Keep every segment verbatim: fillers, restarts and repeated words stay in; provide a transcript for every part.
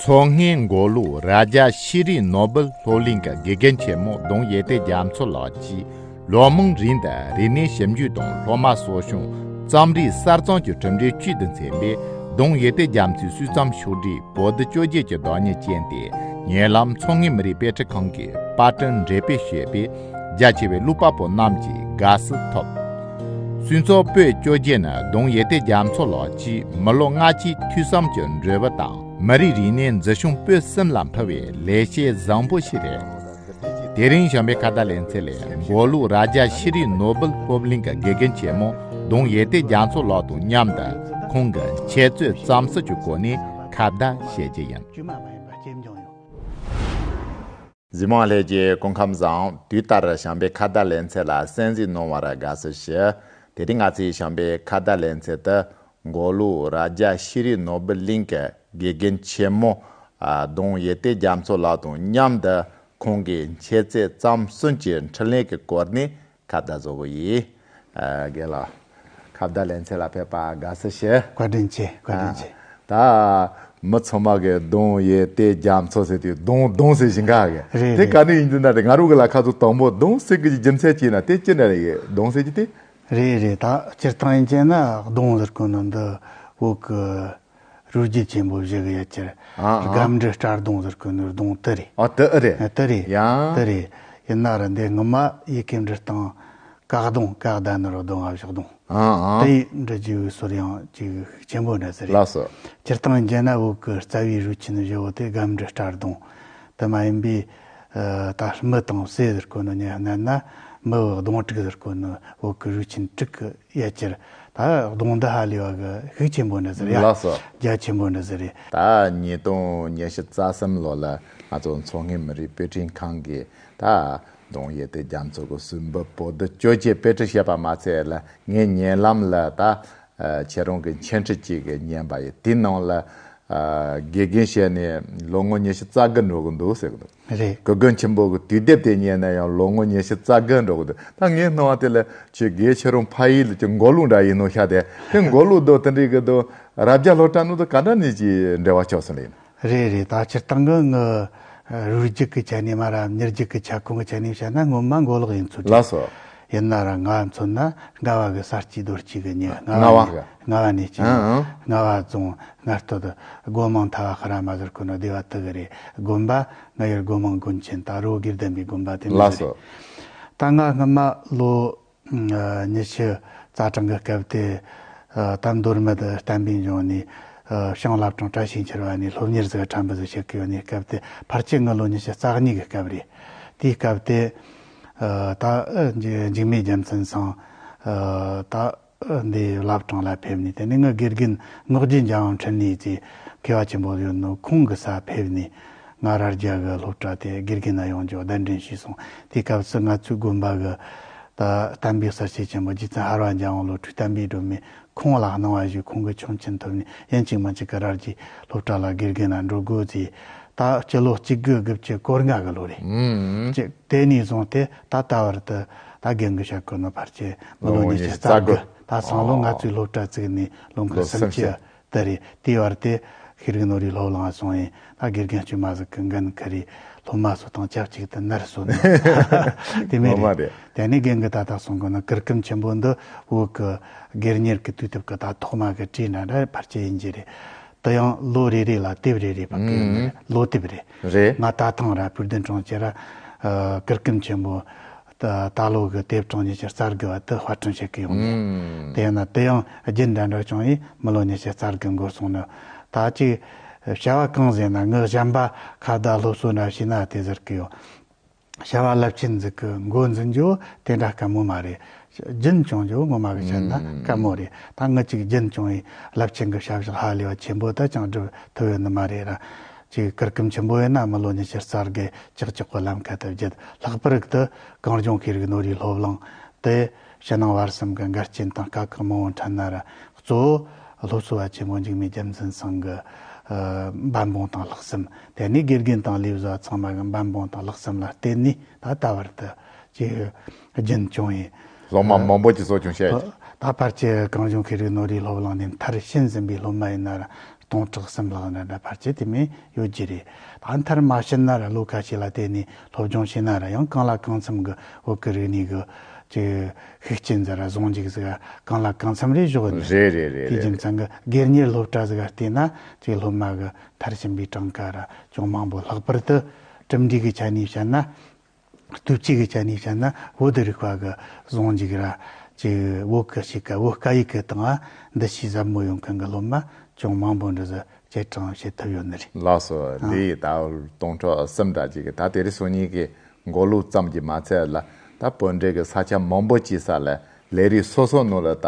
མཚོ་སྔོན་མགོ་ལོག་རྭ་རྒྱ་ཤེས་རིག་ནོ་བེལ་སློབ་གླིང་གི་དགེ་རྒན་ཆེན་མོ་ལྡོང་ཡེ་ཏེ་རྒྱ་མཚོ་ལགས་ཀྱིས། ལོ་མང་རིང་དུ་རིག་གནས་ཞིབ་འཇུག་དང་སློབ་མ་གསོ་སྐྱོང་། རྩོམ་རིག་གསར་རྩོམ་གྱི་གྲུབ་འབྲས་བཅུད་དུ་མཚོན་པའི་ལྡོང་ཡེ་ཏེ་རྒྱ་མཚོའི་སྲོལ་རྩམ་ཕྱོགས་སྒྲིག་པོ་ཏི་བཅོ་བརྒྱད་ཀྱི་བདག་ཉིད་ཅན་ཏེ། ཉེ་ལམ་མཚོ་སྔོན་མི་རིགས་དཔེ་ཁྲིད་ཁང་གིས་པར་སྐྲུན་འགྲེམས་སྤེལ་བྱས་པས། རྒྱ་ཆེ་བའི་ཀློག་པ་པོ་རྣམས་ཀྱི་དགའ་བསུ་ཐོབ། སྲོལ་རྩམ་པོ་ཏི་བཅོ་བརྒྱད་ནི་ལྡོང་ཡེ་ཏེ་རྒྱ་མཚོ་ལགས་ཀྱིས་མི་ལོ་ལྔ་བཅུའི་ཐོས་བསམ་གྱི་འགྲོས་བུ་དང་། མི་རིགས་རིག་གནས་འཛིན་སྐྱོང་སྤེལ་གསུམ་ལ་ཕུལ་བའི་ལེགས་སྐྱེས་བཟང་པོ་ཞིག་རེད། དེ་རིང་གཞན་པའི་ཁ་བརྡ་ལེ་ཚན་ལས་མགོ་ལོག་རྭ་རྒྱ་ཤེས་རིག་ནོ་བེལ་སློབ་གླིང་གི་དགེ་རྒན་ཆེན་མོ་ལྡོང་ཡེ་ཏེ་རྒྱ་མཚོ་ལགས་དང་མཉམ་དུ་ཁོང་གི་འཆད་རྩོད་རྩོམ་སྲོལ་གྱི་སྐོར་ནས་ཁ་བརྡ་བྱེད་རྒྱུ་ཡིན། གཟིགས་མང་ལྷན་རྒྱས་སྐུ་ཁམས་བཟང་། དུས་ལྟར་གཞན་པའི་ཁ་བརྡ་ལེ་ཚན་ལ་གསན་གཟིགས་གནང་བར་དགའ་བསུ་ཞུ། དེ་རིང་ང་ཚོའི་གཞན་པའི་ཁ་བརྡ་ལེ་ཚན་དུ། མགོ་ལོག་རྭ་རྒྱ་ཤེས་རིག་ནོ་བེལ་གླིང་གི་དགེ་རྒན་ཆེན་མོ་ཨ་ལྡོང་ཡེ་ཏེ་རྒྱ་མཚོ་ལགས་དང་མཉམ་དུ་ཁོང་གི་འཆད་རྩོད་རྩོམ་གསུམ་གྱི་འཕྲིན་ལས་ཀྱི་སྐོར་ནས་ཁ་བརྡ་བཟོ་གི་ཡིན། ཨ་རྒན་ལགས། ཁ་བརྡ་ལེ་ཚན་ལ་ཕེབས་པར་དགའ་བསུ་ཞུ། བཀའ་དྲིན་ཆེ། བཀའ་དྲིན་ཆེ། ད་མི་ཚང་མ་གིས་ལྡོང་ཡེ་ཏེ་རྒྱ་མཚོ་ཟེར་དུས་ལྡོང་ལྡོང་ཟེར་བཞིན་ག་གི། རེད་དེ་རེད། ག་ནས་ཡིན་འདི་ན་དེ་ང་རང་གི་ལ་ཁ་ཚོ་དང་པོ་ལྡོང་ཟེར་གི་རྒྱུ་མཚན་ཅི་ཡིན་ན། དེ་ཅི་འདྲ་རེད། ལྡོང་ཟེར་གི་དེ། རེད་རེད། ད་སྤྱིར་བཏང་ཡིན་ཅེ་ན་ལྡོང་ཟེར་གོ་ནོ་འདི་བོད་གི་རུས་རྒྱུད་ཆེན་པོ་བཞི་གི་ཡ་གྱལ། ཨ་ཨ། སྒམ་འབྲུ་སྤྲ་ལྡོང་ཟེར་གོ་ནོ་ལྡོང་དེ་རེད། ཨ་དེ་ཨེ་རེད། ཨ་དེ་རེད། ཡ། དེ་རེད། ཡིན་ན་ར་འདི་སྔོན་མ་ཡི་གེ་འབྲི་སྟངས་ཀ་ལྡོང་། ཀ་ད་ནི་རོ་ལྡོང་ང་བཞག་ལྡོང་། ཨ་ཨ། དེ་འབྲི་རྒྱུའི་སྲོལ་ཡང་ཅིག་ཤུགས་ཆེན་པོ་འདྲ་ཟེར་རེད། ལགས་སོ། སྤྱིར་བཏང་ཡིན་ཅེ་ན་བོད་གི་རྩ་བའི་རུས་ཆེན་བཞི་བོ་དེ་སྒམ་འབྲུ་སྤྲ་ལྡོང་། དེ་མ་ཡིན་པའི་ཨ་ད་སྨུ་དང་བསེ་ཟེར་གོ་ནོ་ནི་སྣན་ན་སྨུ་བོ་ལྡོང་དྲུག་ཟེར་གོ་ནོ་བོད་གི་རུས་ཆེན་དྲུག་གི་ཡ་གྱལ། ད་ལྡོང་འདི་ཧ་ལས་པ་གི་ཤུགས་ཆེན་པོ་འདྲ་ཟེར་ཡ། ལགས་སོ། རྒྱ་ཆེན་པོ་འདྲ་ཟེར་རེད། ད་ཉིས་སྟོང་ཉི་ཤུ་རྩ་གསུམ་ལོ་ལ་ང་ཚོ་མཚོ་སྔོན་མི་རིགས་དཔེ་སྐྲུན་ཁང་གིས་ད་ལྡོང་ཡེ་ཏེ་རྒྱ་མཚོ་གི་སྲོལ་འབུ་པོ་ཏི་བཅོ་བརྒྱད་དཔེ་ཁྲིད་བྱས་པ་མ་ཚད་ལ། ངས་ཉེ་ལམ་ལ་ད་ཨ་ཁྱེད་རང་གི་འཆད་ཁྲིད་ཅིག་གི་ཉན་པ་ཡིན། དེའི་ནང་ལ་ཨ་དགེ་རྒན་བྱས་ནས་ལོ་ངོ་ཉི་ཤུ་རྩ་དགུ་འགྲོ་གི་འདུག་ཟེར་གི་འདུག། རེད། གུ་རྒན་ཆེན་པོ་གི་དུས་དེབ་དེ་ཉན་ན་ཡང་ལོ་ངོ་ཉི་ཤུ་རྩ་དགུ་འགྲོ་གི་འདུག། ད་ངའི་སྣང་བ་དེ་ལ་ཁྱོད་དགེ་ཁྱེད་རང་ཕ་ཡུལ་གྱི་མགོ་ལོག་འདྲ་ཡིན་ནོ་ཤ། དེ་དེ་མགོ་ལོག་དོ་དེ་འདྲའི་གི་དོ་རྭ་རྒྱ་སློབ་གྲྭ་ནང་དུ་ག་འདྲ་ནས་ཀྱི་འབྲེལ་བ་ཆོག་སོང་ལེ་ཡིན། རེད་རེད། ད་སྤྱིར་བཏང་གི་ངི་རུས་རྒྱུད་ཀྱི་ཆ་ནས་མ་ར་མྱི་རྒྱུད་ཀྱི་ཁྱབ་ཁོངས་ཀྱི་ཆ་ནས་བཤད་ན་སྔོན་མ་མགོ་ལོག་ཡིན་ཚུལ་རེད། ལགས་སོ། ཡིན་ན་ར་ང་མཚོན་ན་རྔ་བ་གི་ས་སྐྱེས་རྡོ་སྐྱེས་གི་མྱི། རྔ་བ་ནས། རྔ་བ་ནས་སྐྱེས། ཨང་ཨང་། རྔ་བ་རྫོང་སྔ་སྟོད་སྒོ་མང་ཐ་བ་ཁ་ར་མ་ཟེར་གོ་ནོ་སྡེ་བ་དེ་གི་རེད། དགོན་པ་རྔ་ཡུལ་སྒོ་མང་དགོན་ཆེན། ད་རི་བོ་དགེ་ལྡན་པའི་དགོན་པ་དེ་མོ་ཟིག་རེད། ལགས་སོ། ད་ང་སྔོན་མ་ལོ་ཨ་ཉི་ཤུ་རྩ་གྲངས་ཀྱི་སྐབས་དེ། ཨ་ད་མདོ་སྨད་བསྟན་པའི་འབྱུང་གནས་ཨ་བྱང་བླ་བྲང་བཀྲ་ཤིས་འཁྱིལ་བ་ནས་སློབ་གཉེར་ཟིག་ཕྲན་བུ་ཟིག་བྱེད་གི་ཡོད་ནི་སྐབས་དེ། ཕལ་ཆེར་ངི་ལོ་ཉི་ཤུ་རྩ་གཉིས་ཀྱི་སྐབས་རེད། དེའི་སྐབས་དེ་ཨ་ད་ཨ་འཇིགས་མེད་རྒྱལ་མཚན་ཚང་། ཨ་ད་ཨ་འདི་བླ་བྲང་ལ་ཕེབས་ནས། དེ་ནས་ངི་དགེ་རྒན་ངག་རྒྱུན་འཇམ་དབྱངས་འཕྲིན་ལས་ཅེས་མཁས་པ་ཆེན་པོ་ཡོད་ནོ་ཁོང་གི་ས་ཕེབས་ནས། ང་རྭ་རྒྱ་གི་སློབ་གྲྭ་དེ་དགེ་རྒན་ན་ཡོང་རྒྱུ་གདན་འདྲེན་ཞུས་སོང་། དེའི་སྐབས་སུ་ང་ཚོའི་དགོན་པ་གི་ད་བསྟན་པའི་གསར་བཤད་ཆེན་པོ་རྗེ་བཙུན་ཧར་པ་འཇམ་དབྱངས་བློ་གྲོས་བསྟན་པའི་སྒྲོན་མེ་ཁོང་ལ་གནང་བ་ཞུས། ཁོང་གི་ཆོག་མཆན་ཐོབ་ནས་ཡིན་གཅིག་མིན་གཅིག་གི་རྭ་རྒྱའི་སློབ་གྲྭ་ལ་དགེ་རྒན་ན་འགྲོ་དགོས་ཟེར། ད་སྤྱི་ལོ་གཅིག་དགུ་དགུ་བཅུ་གོ་ལྔ་གི་ལོ་རེད། ཨུམ། ཅེས་དེ་ནས་བཟུང་སྟེ་ད་ལྟ་བར་དུ་ད་རྒན་གིས་བཤད་གོ་ནོ་ཕལ་ཆེར་མི་ལོ་ཉི་ཤུ་རྩ་དགུ། ད་སང་ལོ་ང་ཚོའི་སློབ་གྲྭ་བཙུགས་ནས་ལོ་འཁོར་ལོ་སུམ་ཅུ། སུམ་ཅུ། དེ་རེད། དེའི་བར་དེ་ཤེས་རིག་ནོར་བུའི་སློབ་གླིང་སོང་ཡིན། ད་དགེ་རྒན་དཀྱུས་མ་ཟིག་གི་འགན་ཁུར་རེ། སློབ་མ་ཚོ་དང་ཆབས་ཅིག་ཏུ་ནར་སོན། དེ་མོ་ངོ་མ་རེད། རེད། དེ་ནས་རྒན་གིས་ད་ལྟ་གསུང་གོ་ནོ་གུར་ཀུམ་ཆེན་པོ་འདི་བོད་གི་སྒེར་གཉེར་གི་དུས་དེབ་གི་ད་ཐོག་མ་གི་བྲིས་འདྲ་འདྲ་ཕལ་ཆེར་ཡིན་རྒྱུ་རེད། དེ་ཡང་ལོ་རེ་རེ་ལ་དེབ་རེ་རེ་ཕབ་གི་ཡོད་ནི་རེད། ཨུམ། ལོ་དེབ་རེད། རེད། ང་ད་ཐེངས་ར་བོད་དོན་དྲུང་ཆེ་ར་ཨ་གུར་ཀུམ་ཆེན་པོ་ད་ད་ལོ་གི་དེབ་གྲངས་ཉི་ཤུ་རྩ་དགུ་བ་དེ་དཔར་སྐྲུན་བྱེད་གི་ཡོང་ནས། ཨུམ། དེ་ཡིན་ན་དེ་ཡང་རྒྱུན་འདྲ་འདྲ་བྱུང་ཡིན། མི་ལོ་ཉི་ཤུ་རྩ་དགུ་འགོར་སོང་ནི། ད་ཅིག་བྱ་བ་གང་ཟེར་ན་ངི་གཞན་པ་ཁ་བརྡ་སློབ་གསོ་འདྲ་བྱས་ན་དེ་ཟེར་གི་ཡོད། བྱ་བ་རླབས་ཆེན་ཟིག་གི་འགོ་འཛིན་རྒྱུ་དེ་འདྲ་དཀའ་མོ་མ་རེད། རྒྱུན་སྐྱོང་རྒྱུ་ངོ་མ་གི་བཤད་ན་ཨུམ། དཀའ་མོ་རེད། ད་ངི་ཅིག་རྒྱུན་སྐྱོང་ཡིན་རླབས་ཆེན་གི་བྱ་བཞག་ཧ་ལས་པ་ཆེན་པོ་ད་ཅང་སྒྲུབ་ཐུབ་ཡོད་ནི་མ་རེད་ར། ཅིག་གུར་ཀུམ་ཆེན་པོ་ཡིན་ན་མི་ལོ་ཉི་ཤུ་རྩ་དགུ་ཀྱག་ཀྱོག་གི་ལམ་ཁ་དུ་བརྒྱུད། ལྷག་པར་དུ་གངས་ལྗོངས་ཤེས་རིག་ནོར་བུའི་སློབ་གླིང་དེ་ཕྱི་ནང་བར་གསུམ་གྱི་འགལ་རྐྱེན་དང་དཀའ་ཁག་མང་བོ་འཕྲད་ན་ར། གཙོ་བོ་སློབ་གསོ་བ་ཆེན་པོ་འཇིགས་མེད་རྒྱལ་མཚན་ཚང་གི་ཨ་འབད་འབུངས་དང་ལྷག་བསམ། དེ་ནས་དགེ་རྒན་དང་ལས་བཟོ་བ་ཚང་མ་གི་འབད་འབུངས་དང་ལྷག་བསམ་ལ་བརྟེན་ནས་ད་ལྟ་བར་དུ་ཅིག་རྒྱུན་སྐྱོང་ཡིན། སློབ་མ་མང་པོ་ཅིག་གསོ་སྐྱོང་བྱས་ཡོད། ཨ་ ད་ཕལ་ཆེར་གངས་ལྗོངས་ཤེས་རིག་ནོར་བུའི་སློབ་གླིང་ནས་མཐར་ཕྱིན་ཟིན་པའི་སློབ་མ་ཡིན་ན་ར་སྟོང་ཕྲག་གསུམ་ལྷག་ན་འདྲ་ཕལ་ཆེར་དེ་མོ་ཡོད་རྒྱུ་རེད། ད་མཐར་མ་ཕྱིན་ན་ར་ལོ་ཁ་ཤས་ལ་དེ་ནས་སློབ་སྦྱོང་བྱས་ན་ར་ཡང་གང་ལ་གང་འཚམ་གི་བོད་ཀྱི་རིག་གནས་གི་ཅིག་ཤུགས་རྐྱེན་ཟིག་ར་བཟུང་འཇུག་ཟིག་གང་ལ་གང་འཚམ་རེ་ཞོག་ནི། རེད་རེད་རེད་དེའི་རྒྱུ་རེད། མཚན་གི་སྒེར་གཉེར་སློབ་གྲྭ་ཟིག་ག་བལྟས་ན་ཅིག་སློབ་མ་གི་མཐར་ཕྱིན་པའི་གྲངས་ཀ་ར་ཅུང་མང་པོ། ལྷག་པར་དུ་གྲུབ་འབྲས་གི་ཆ་ནས་བཤད་ན། ལྟོས་བཅས་ཀྱི་ཆ་ནས་བཤད་ན་བོད་རིག་པ་གི་ཟུང་འཇུག་ར་ཅིག་བོད་ཀྱི་གཤིས་ཀ་བོད་སྐད་ཡིག་གི་སྟེང་འདུ་ཤེས་ཟབ་མོ་ཡོད་མཁན་གྱི་སློབ་མ་ཅུང་མང་པོ་འདྲ་ཟིག་སྐྱེད་སྲིང་བྱེད་ཐུབ་ཡོད་ནི་རེད། ལགས་སོ། ཨ། འདི་ཡི་ད་སྟོང་ཕྲག་གསུམ་འདྲ་ཅིག་གི་ད་དེ་རིང་སང་ཉིན་གི་མགོ་ལོག་ཙམ་གྱིས་མ་ཚད་ལ་ད་བོད་འབྲེལ་གྱི་ས་ཆ་མང་པོ་ཅིག་ས་ལ་ལས་རིགས་སོ་སོ་ནང་ལ་ད་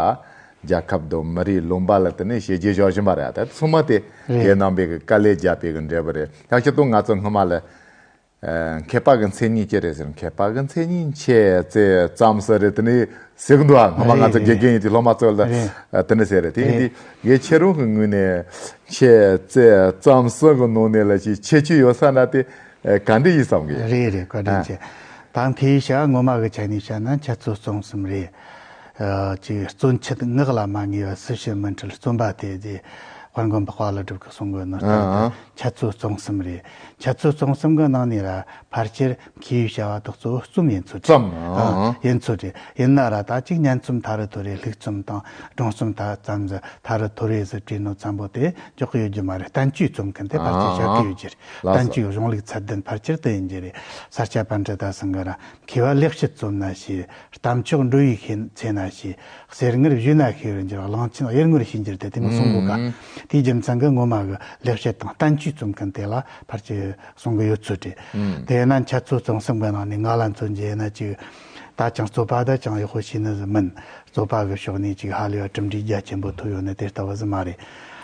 རྒྱལ་ཁབ་དང་མི་རིགས་ལུང་པ་ལ་དེ་ནས་བྱས་རྗེས་འཇོག་བཞིན་པ་རེད། ད་ཚང་མ་དེ་རེད། དེ་རྣམ་པའི་གི་དཀའ་ལས་བརྒྱབ་པའི་གི་འབྲས་བུ་རེད། ཡང་སྤྱིར་བཏང་ང་ཚོ་སྔོན་མ་ལ། ཨ། མཁས་པ་གི་མཚན་ཉིད་ཅི་རེད་ཟེར། མཁས་པ་གི་མཚན་ཉིད་འཆད་རྩོད་རྩོམ་གསུམ་རེད། དེ་ནས་ཟེར་གི་འདུག་ཨ། སྔོན་མ་ང་ཚོ་རེད་དགེ་རྒན་ཡིན་དུས་སློབ་མ་ཚོ་ལ། རེད། ཨ། དེ་འདྲ་ཟེར་རེད། དེ་ཡིན་དུས་ངས་ཁྱེད་རང་གི་ངོས་ནས་འཆད་རྩོད་རྩོམ་གསུམ་གི་ནང་ནས་ལ་ཅིག་ཁྱད་ཆོས་ཡོད་ས་འདྲ་དེ། ཨ། ག་འདྲ་ཡིན་བསམ་གི། རེད་རེད། བཀའ་དྲིན་ཆེ། ཨ། ད་མཁས་པའི་བྱ་བ་ངོ་མ་གི་ཆ་ནས་བཤད་ན་འཆད་རྩོད་རྩོམ་གསུམ་རེད། ཨ། ཅིག་རྩོད་འཆད་ངག་ལ་མ་ངེས་པ་སུ་ཞིག་མི་འཁྲུལ་རྩོམ་པ་དེ་ཟེར་དཔལ་མགོན་འཕགས་པ་ཀླུ་སྒྲུབ་ཀྱིས་གསུང་གི་ནོར་ལྟར་དུ། ཨ། འཆད་རྩོད་རྩོམ་གསུམ་རེད། འཆད་རྩོད་རྩོམ་གསུམ་གི་ནང་ནས་ར་ཕལ་ཆེར་མཁས་པའི་བྱ་བ་དེ་གཙོ་བོ་རྩོམ་ཡིན་ཚོད་རེད། རྩོམ། ཨ། ཨ། ཡིན་ཚོད་རེད། ཡིན་ན་ར་ད་ཅིག་སྙན་རྩོམ་ཐ་རུ་ཐོར་རེ། ལྷུག་རྩོམ་དང་སྒྲུང་རྩོམ་ད་ཙམ་ཟིག་ཐ་རུ་ཐོར་རེ་ཟིག་བྲིས་ནོ་ཙམ་པོ་དེ་འཇོག་གི་ཡོད་རྒྱུ་མ་རེད། བསྟན་བཅོས་རྩོམ་མཁན་དེ་ཕལ་ཆེར་ཨ། བཤད་གི་ཡོད་རྒྱུ་རེད། ལགས་སོ། བསྟན་བཅོས་གཞུང་ལུགས་ཚད་ལྡན་ཕལ་ཆེར་དེ་ཡིན་རྒྱུ་རེད། ས་སྐྱ་པཎྜི་ཏ་ཚང་གིས་ར། མཁས་པ་ལེགས་བཤད་རྩོམ་ན་ཤེས། གཏམ་མཆོག་འགྲོ་བའི་ཤེས་ཚེ་ན་ཤེས། གསེར་དངུལ་བཞོས་ན་ཤེས་པར་འགྱུར། གླང་ཆེན་གཡུལ་ངོར་ཤེས་འགྱུར་ཏེ། དེ་མོ་གསུང་གོ་ག། ཨུམ། དེའི་རྒྱུ་མཚན་གྱིས་ངོ་མ་གི་ལེགས་བཤད་དང་བསྟན་བཅོས་རྩོམ་མཁན་དེ་ལ་ཕལ་ཆེར་གསུང་གི་ཡོད་ཚོད་རེད། ཨུམ། དེས་ན་འཆད་རྩོད་རྩོམ་གསུམ་གི་ནང་ནས་ང་ལ་མཚོན་རྒྱུ་ཡིན་ན་ཅིག་ད་ཅང་རྩོད་པ་ད་ཅང་ཡག་པོ་ཤེས་ནི་ཟིག་མིན། རྩོད་པ་གི་ཕྱོགས་ནས་ཅིག་ཧ་ལས་པ་གྲུབ་འབྲས་རྒྱ་ཆེན་པོ་ཐོབ་ཡོད་ནི་དེ་ལྟ་བུ་ཟིག་མ་རེད།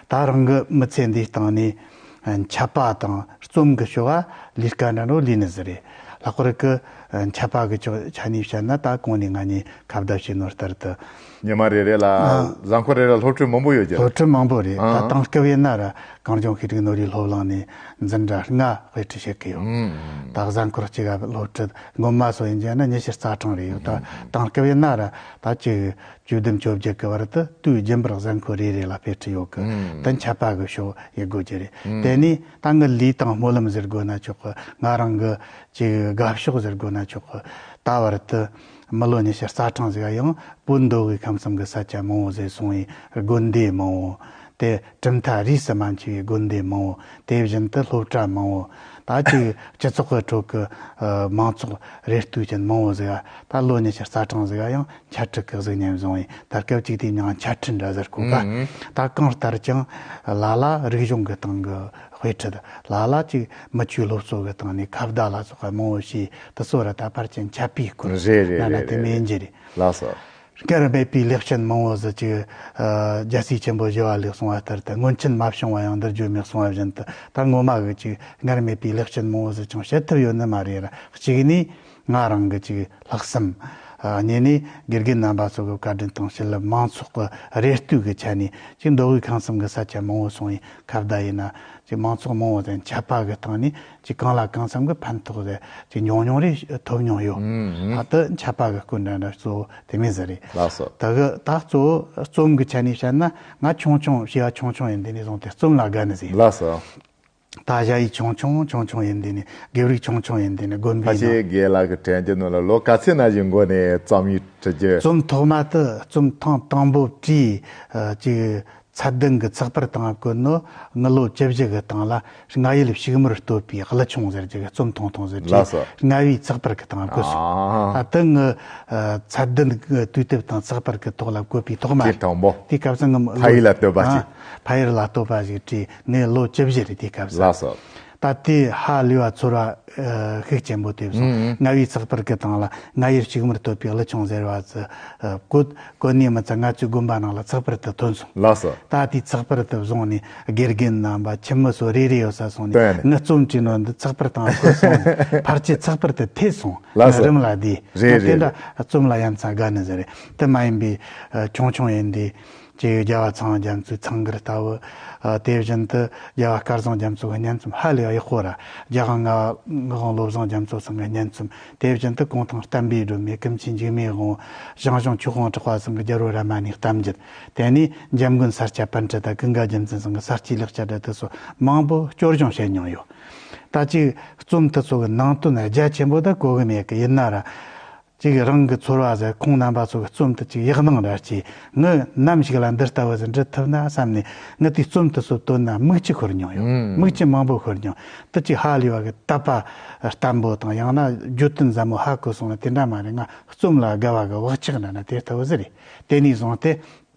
ད་རང་གི་མི་ཚེ་འདིའི་སྟེང་ནས། འཆད་པ་དང་རྩོམ་གི་ཕྱོགས་ལ་ལས་ཀ་འདྲ་འདྲ་ལས་ནི་ཟིག་རེད། ལྷག་པར་གི་འཆད་པ་གི་ཕྱོགས་ཆ་ནས་བཤད་ན། ད་གོང་ནས་ང་གཉིས་ཁ་བརྡ་བྱས་ནོ་ལྟར་དུ། ཉི་མ་རེ་རེ་ལ། ཨ། གཟའ་འཁོར་རེ་རེ་ལ་སློབ་ཁྲིད་མང་པོ་ཡོད་རྒྱུ་རེད། སློབ་ཁྲིད་མང་པོ་རེད། ཨ། ད་དེང་སྐབས་ཡིན་ན་ར་གངས་ལྗོངས་ཤེས་རིག་ནོར་བུའི་སློབ་གླིང་ནས་འཛིན་གྲྭ་ལྔ་དཔེ་ཁྲིད་བྱེད་གི་ཡོད། ཨུམ། ད་གཟའ་འཁོར་གཅིག་ག་སློབ་ཁྲིད་སྔོན་མ་སོགས་ཡིན་རྒྱུ་ན་ཉི་ཤུ་རྩ་གྲངས་རེ་ཡོད། ད་ཨུམ། དེང་སྐབས་ཡིན་ན་ར་ད་ཅིག་བཅུ་བདུན་བཅོ་བརྒྱད་གི་བར་དུ་དུས་རྒྱུན་པར་གཟའ་འཁོར་རེ་རེ་ལ་དཔེ་ཁྲིད་ཡོད་གི། ཨུམ། དེ་འཆད་པ་གི་ཕྱོགས་ཡེད་དགོས་རྒྱུ་རེད། ཨུམ། དེ་ནས་ད་ངའི་ལས་དང་སྨོན་ལམ་ཟེར་དགོས་ན་ཆོག་གི། ང་རང་གི་ཅིག་དགའ་ཕྱོགས་ཟེར་དགོས་ན་ཆོག་གི། ད་བར་དུ་མི་ལོ་ཉི་ཤུ་རྩ་གྲངས་ཟིག་ག་ཡང་བོད་མདོ་དབུས་ཁམས་གསུམ་གི་ས་ཆ་མང་བོ་ཟིག་སོང་བའི་དགོན་སྡེ་མང་བོ། དེ་གྲུབ་མཐའ་རིས་སུ་མ་ཆད་པའི་དགོན་སྡེ་མང་བོ། དེ་བཞིན་དུ་སློབ་གྲྭ་མང་བོ། ད་ཅིག་སྤྱི་ཚོགས་ཀྱི་ཁྲོད་ཀྱི་ཨ་མང་ཚོགས་རེ་ལྟོས་ཅན་མང་བོ་ཟིག་ག་ད་ལོ་ཉི་ཤུ་རྩ་གྲངས་ཟིག་ག་ཡང་འཆད་ཁྲིད་ཀྱི་གཟུགས་བརྙན་བཟུང་བའི། ད་སྐབས་ཅིག་དེའི་མྱིང་འཆད་ཁྲིད་འདྲ་ཟེར་གོ་ག། ཨང་། ད་གང་ལྟར་ཀྱང་ལ་ལ་རིག་གཞུང་གི་སྟེང་གི་དཔེ་ཁྲིད། ལ་ལ་ཅིག་མི་ཆོས་སློབ་གསོ་གི་སྟེང་ནས་ཁ་བརྡ་ལ་སོགས་པ་མང་བོ་བྱས། དེ་ཚོ་ར་ད་ཕལ་ཆེར་འཆད་པའི་སྐོར། རེད་རེད། ན་ན་རེད་དེ་རེད་མོ་ཡིན་རྒྱུ་རེད། ལགས་སོ། སྔར་མེད་པའི་ལེགས་བཤད་མང་བོ་ཟེར་ཅིག། ཨ། རྒྱལ་སྲས་ཆེན་པོ་ཞི་བ་ལྷས་གསུངས་པ་ལྟར་དུ། སྔོན་ཆད་མ་བྱུང་བ་ཡང་འདིར་བརྗོད་མེད་གསུངས་པ་བཞིན་དུ། ད་ངོ་མ་གི་ཅིག་སྔར་མེད་པའི་ལེགས་བཤད་མང་བོ་ཟེར་ཀྱང་བཤད་ཐུབ་ཡོད་ནི་མ་རེད་ར། གཅིག་ནས་ང་རང་གི་ཅིག་ལྷག་བསམ། ཨ། གཉིས་ནས་དགེ་རྒན་རྣམ་པ་ཚོ་གི་བཀའ་དྲིན་དང་བྱིན་རླབས། མང་ཚོགས་ཀྱི་རེ་ལྟོས་ཀྱི་ཆ་ནས་ཅིག་མདོ་དབུས་ཁམས་གསུམ་གྱི་ས་ཆ་མང་བོ་སོང་བའི་ཁ་བརྡ་ཡིན་ན། ཅིག་མང་ཚོགས་མང་བོ་དང་འཆད་པ་གི་སྟེང་ནས་ཅིག་གང་ལ་གང་འཚམ་གྱི་ཕན་ཐོགས་དེ་ཅིག་ཉུང་ཉུང་རེ་ཐོབ་མྱོང་ཡོད། ཨུམ། ཨ། དེ་འཆད་པ་གི་སྐོར་འདྲ་འདྲ་གཙོ་བོ་དེ་མོ་ཟིག་རེད། ལགས་སོ། ད་གི་ད་གཙོ་བོ་རྩོམ་གི་ཆ་ནས་བཤད་ན། ང་ཆུང་ཆུང་བྱས་པ་ཆུང་ཆུང་ཡིན་དུས་ནས་བཟུང་སྟེ་རྩོམ་ལ་དགའ་ནི་ཟིག། ལགས་སོ། ད་ཞ་ཡི་ཆུང་ཆུང་ཆུང་ཆུང་ཡིན་དུས་ནས། དགེ་ཕྲུག་ཆུང་ཆུང་ཡིན་དུས་ནས་དགོན་པའི་ཕལ་ཆེར་ནང་། དགེ་ལགས་ཀྱི་དྲན་རྒྱུ་ནང་ལ་ལོ་ག་ཚོད་ན་བཞིན་འགོ་ནས་རྩོམ་ཡིག་འབྲི་རྒྱུ། རྩོམ་ཐོག་མ་དེ་རྩོམ་ཐེངས་དང་པོ་བྲིས། ཨ། ཅིག་ཚད་ལྡན་གྱི་ཚགས་པར་སྟེང་བཀོད་ནོ་ང་ལོ་བཅུ་བཞི་གི་སྟེང་ལ། རྔ་ཡབ་ཕྱུག་མོར་བསྟོད་པའི་གླུ་ཆུང་ཟེར་རྒྱུ་གི་རྩོམ་ཐུང་ཐུང་ཟིག་བྲིས། ལགས་སོ། རྔ་བའི་ཚགས་པར་གི་སྟེང་བཀོད་སོང་། ཨ། ད་དེ་ངའི་ཨ་ཚད་ལྡན་གྱི་དུས་དེབ་དང་ཚགས་པར་གི་ཐོག་ལ་བཀོད་པའི་ཐོག་མ་དེ་རེད། དང་པོ། དེའི་སྐབས་སུ་ངའི་ཕ་ཡུལ་ལ་བསྟོད་པ་ཞིག། ཨ། ཕ་ཡུལ་ལ་བསྟོད་པ་ཞིག་བྲིས། ངའི་ལོ་བཅུ་བཞི་རེད། དེའི་སྐབས་སུ། ལགས་སོ། ད་དེ་ཧ་ལས་པ་ཚོར་བ་ཨ་ཤུགས་ཆེན་པོ་ཐེབས་སོང་། ཨང་། རྔ་བའི་ཚགས་པར་གི་སྟེང་ལ་རྔ་ཡབ་ཕྱུག་མོར་བསྟོད་པའི་གླུ་ཆུང་ཟེར་བ་ཟིག་ཨ་བཀོད། བཀོད་ནས་མི་ཚད་ང་ཚོའི་དགོན་པ་ནང་ལ་ཚགས་པར་དེ་ཐོན་སོང་། ལགས་སོ། ད་དེའི་ཚགས་པར་དེ་བཟུང་ནས་དགེ་རྒན་རྣམ་པ་ཁྱིམ་མི་སོགས་རེ་རེ་ཡོད་ས་སོང་ནས། ལྟོས་ནས། ངའི་རྩོམ་བྲིས་ནོ་འདི་ཚགས་པར་སྟེང་བཀོད་སོང་ནས། ཕལ་ཆེར་ཚགས་པར་དེ་ཐེ་སོང་། ལགས་སོ། རིམ་ལ་བསྡུས། རེད་རེད། དེ་འདྲ་རྩོམ་ལ་ཡ་མཚན་དགའ་ནི་ཟིག་རེད། དེ་མ་ཡིན་པའི་ཨ་ཆུང་ཆུང་ཡིན་དུས། ཅིག་རྒྱལ་བ་ཚངས་དབྱངས་རྒྱ་མཚོའི་མཚན་གུར་ལྟ་བུ། ཨ། དེ་བཞིན་དུ་རྒྱལ་བ་སྐལ་བཟང་རྒྱ་མཚོ་གི་སྙན་རྩོམ་ཧ་ལས་པ་ཡག་པོ་ར། རྒྱལ་དབང་ལྔ་པ་ངག་དབང་བློ་བཟང་རྒྱ་མཚོ་ཚང་གི་སྙན་རྩོམ། དེ་བཞིན་དུ་གུང་ཐང་བསྟན་པའི་སྒྲོན་མེ། ཀུན་མཁྱེན་འཇིགས་མེད་དབང་པོ། ཞང་ཞུང་ཆོས་དབང་གྲགས་པ་ཚང་གི་རྒྱལ་པོ་རཱ་མ་ཎའི་གཏམ་རྒྱུད། དེ་ནས་འཇམ་མགོན་ས་སྐྱ་པཎྜི་ཏ། ཀུན་དགའ་རྒྱལ་མཚན་ཚང་གི་ས་སྐྱའི་ལེགས་སྦྱར་འདི་དག་སོགས་མང་པོ་སྐྱོར་སྦྱོང་བྱེད་མྱོང་ཡོད། ད་ཅིག་རྩོམ་དེ་ཚོ་གི་ནང་དོན་རྒྱ་ཆེན་པོ་ད་གོ་གི་མེད་གི། ཡིན་ན་ར། ཅིག་རང་གི་ཚོར་བ་ཟེར། ཁོང་རྣམ་པ་ཚོ་གི་རྩོམ་དེ་ཅིག་ཡག་སྣང་ར་སྐྱེས། ངི་ནམ་ཞིག་ལ་འདི་ལྟ་བུ་ཟིག་འབྲི་ཐུབ་ན་བསམ་ནས། ངི་དེའི་རྩོམ་དེ་ཚོ་བཏོན་ན་མིག་ཆུ་ཤོར་མྱོང་ཡོད། ཨང་། མིག་ཆུ་མང་པོ་ཤོར་མྱོང་། དེ་ཅིག་ཧ་ལས་པ་གི་དད་པ་བརྟན་པོ་དང་། ཡང་ན་བརྗོད་དོན་ཟབ་མོ་ཧ་གོ་སོང་ན་དེ་འདྲ་མ་རེད། ང་རྩོམ་ལ་དགའ་བ་གི་བག་ཆགས་འདྲ་ན་དེ་ལྟ་བུ་ཟིག་རེད། དེ་ནས་བཟུང་སྟེ།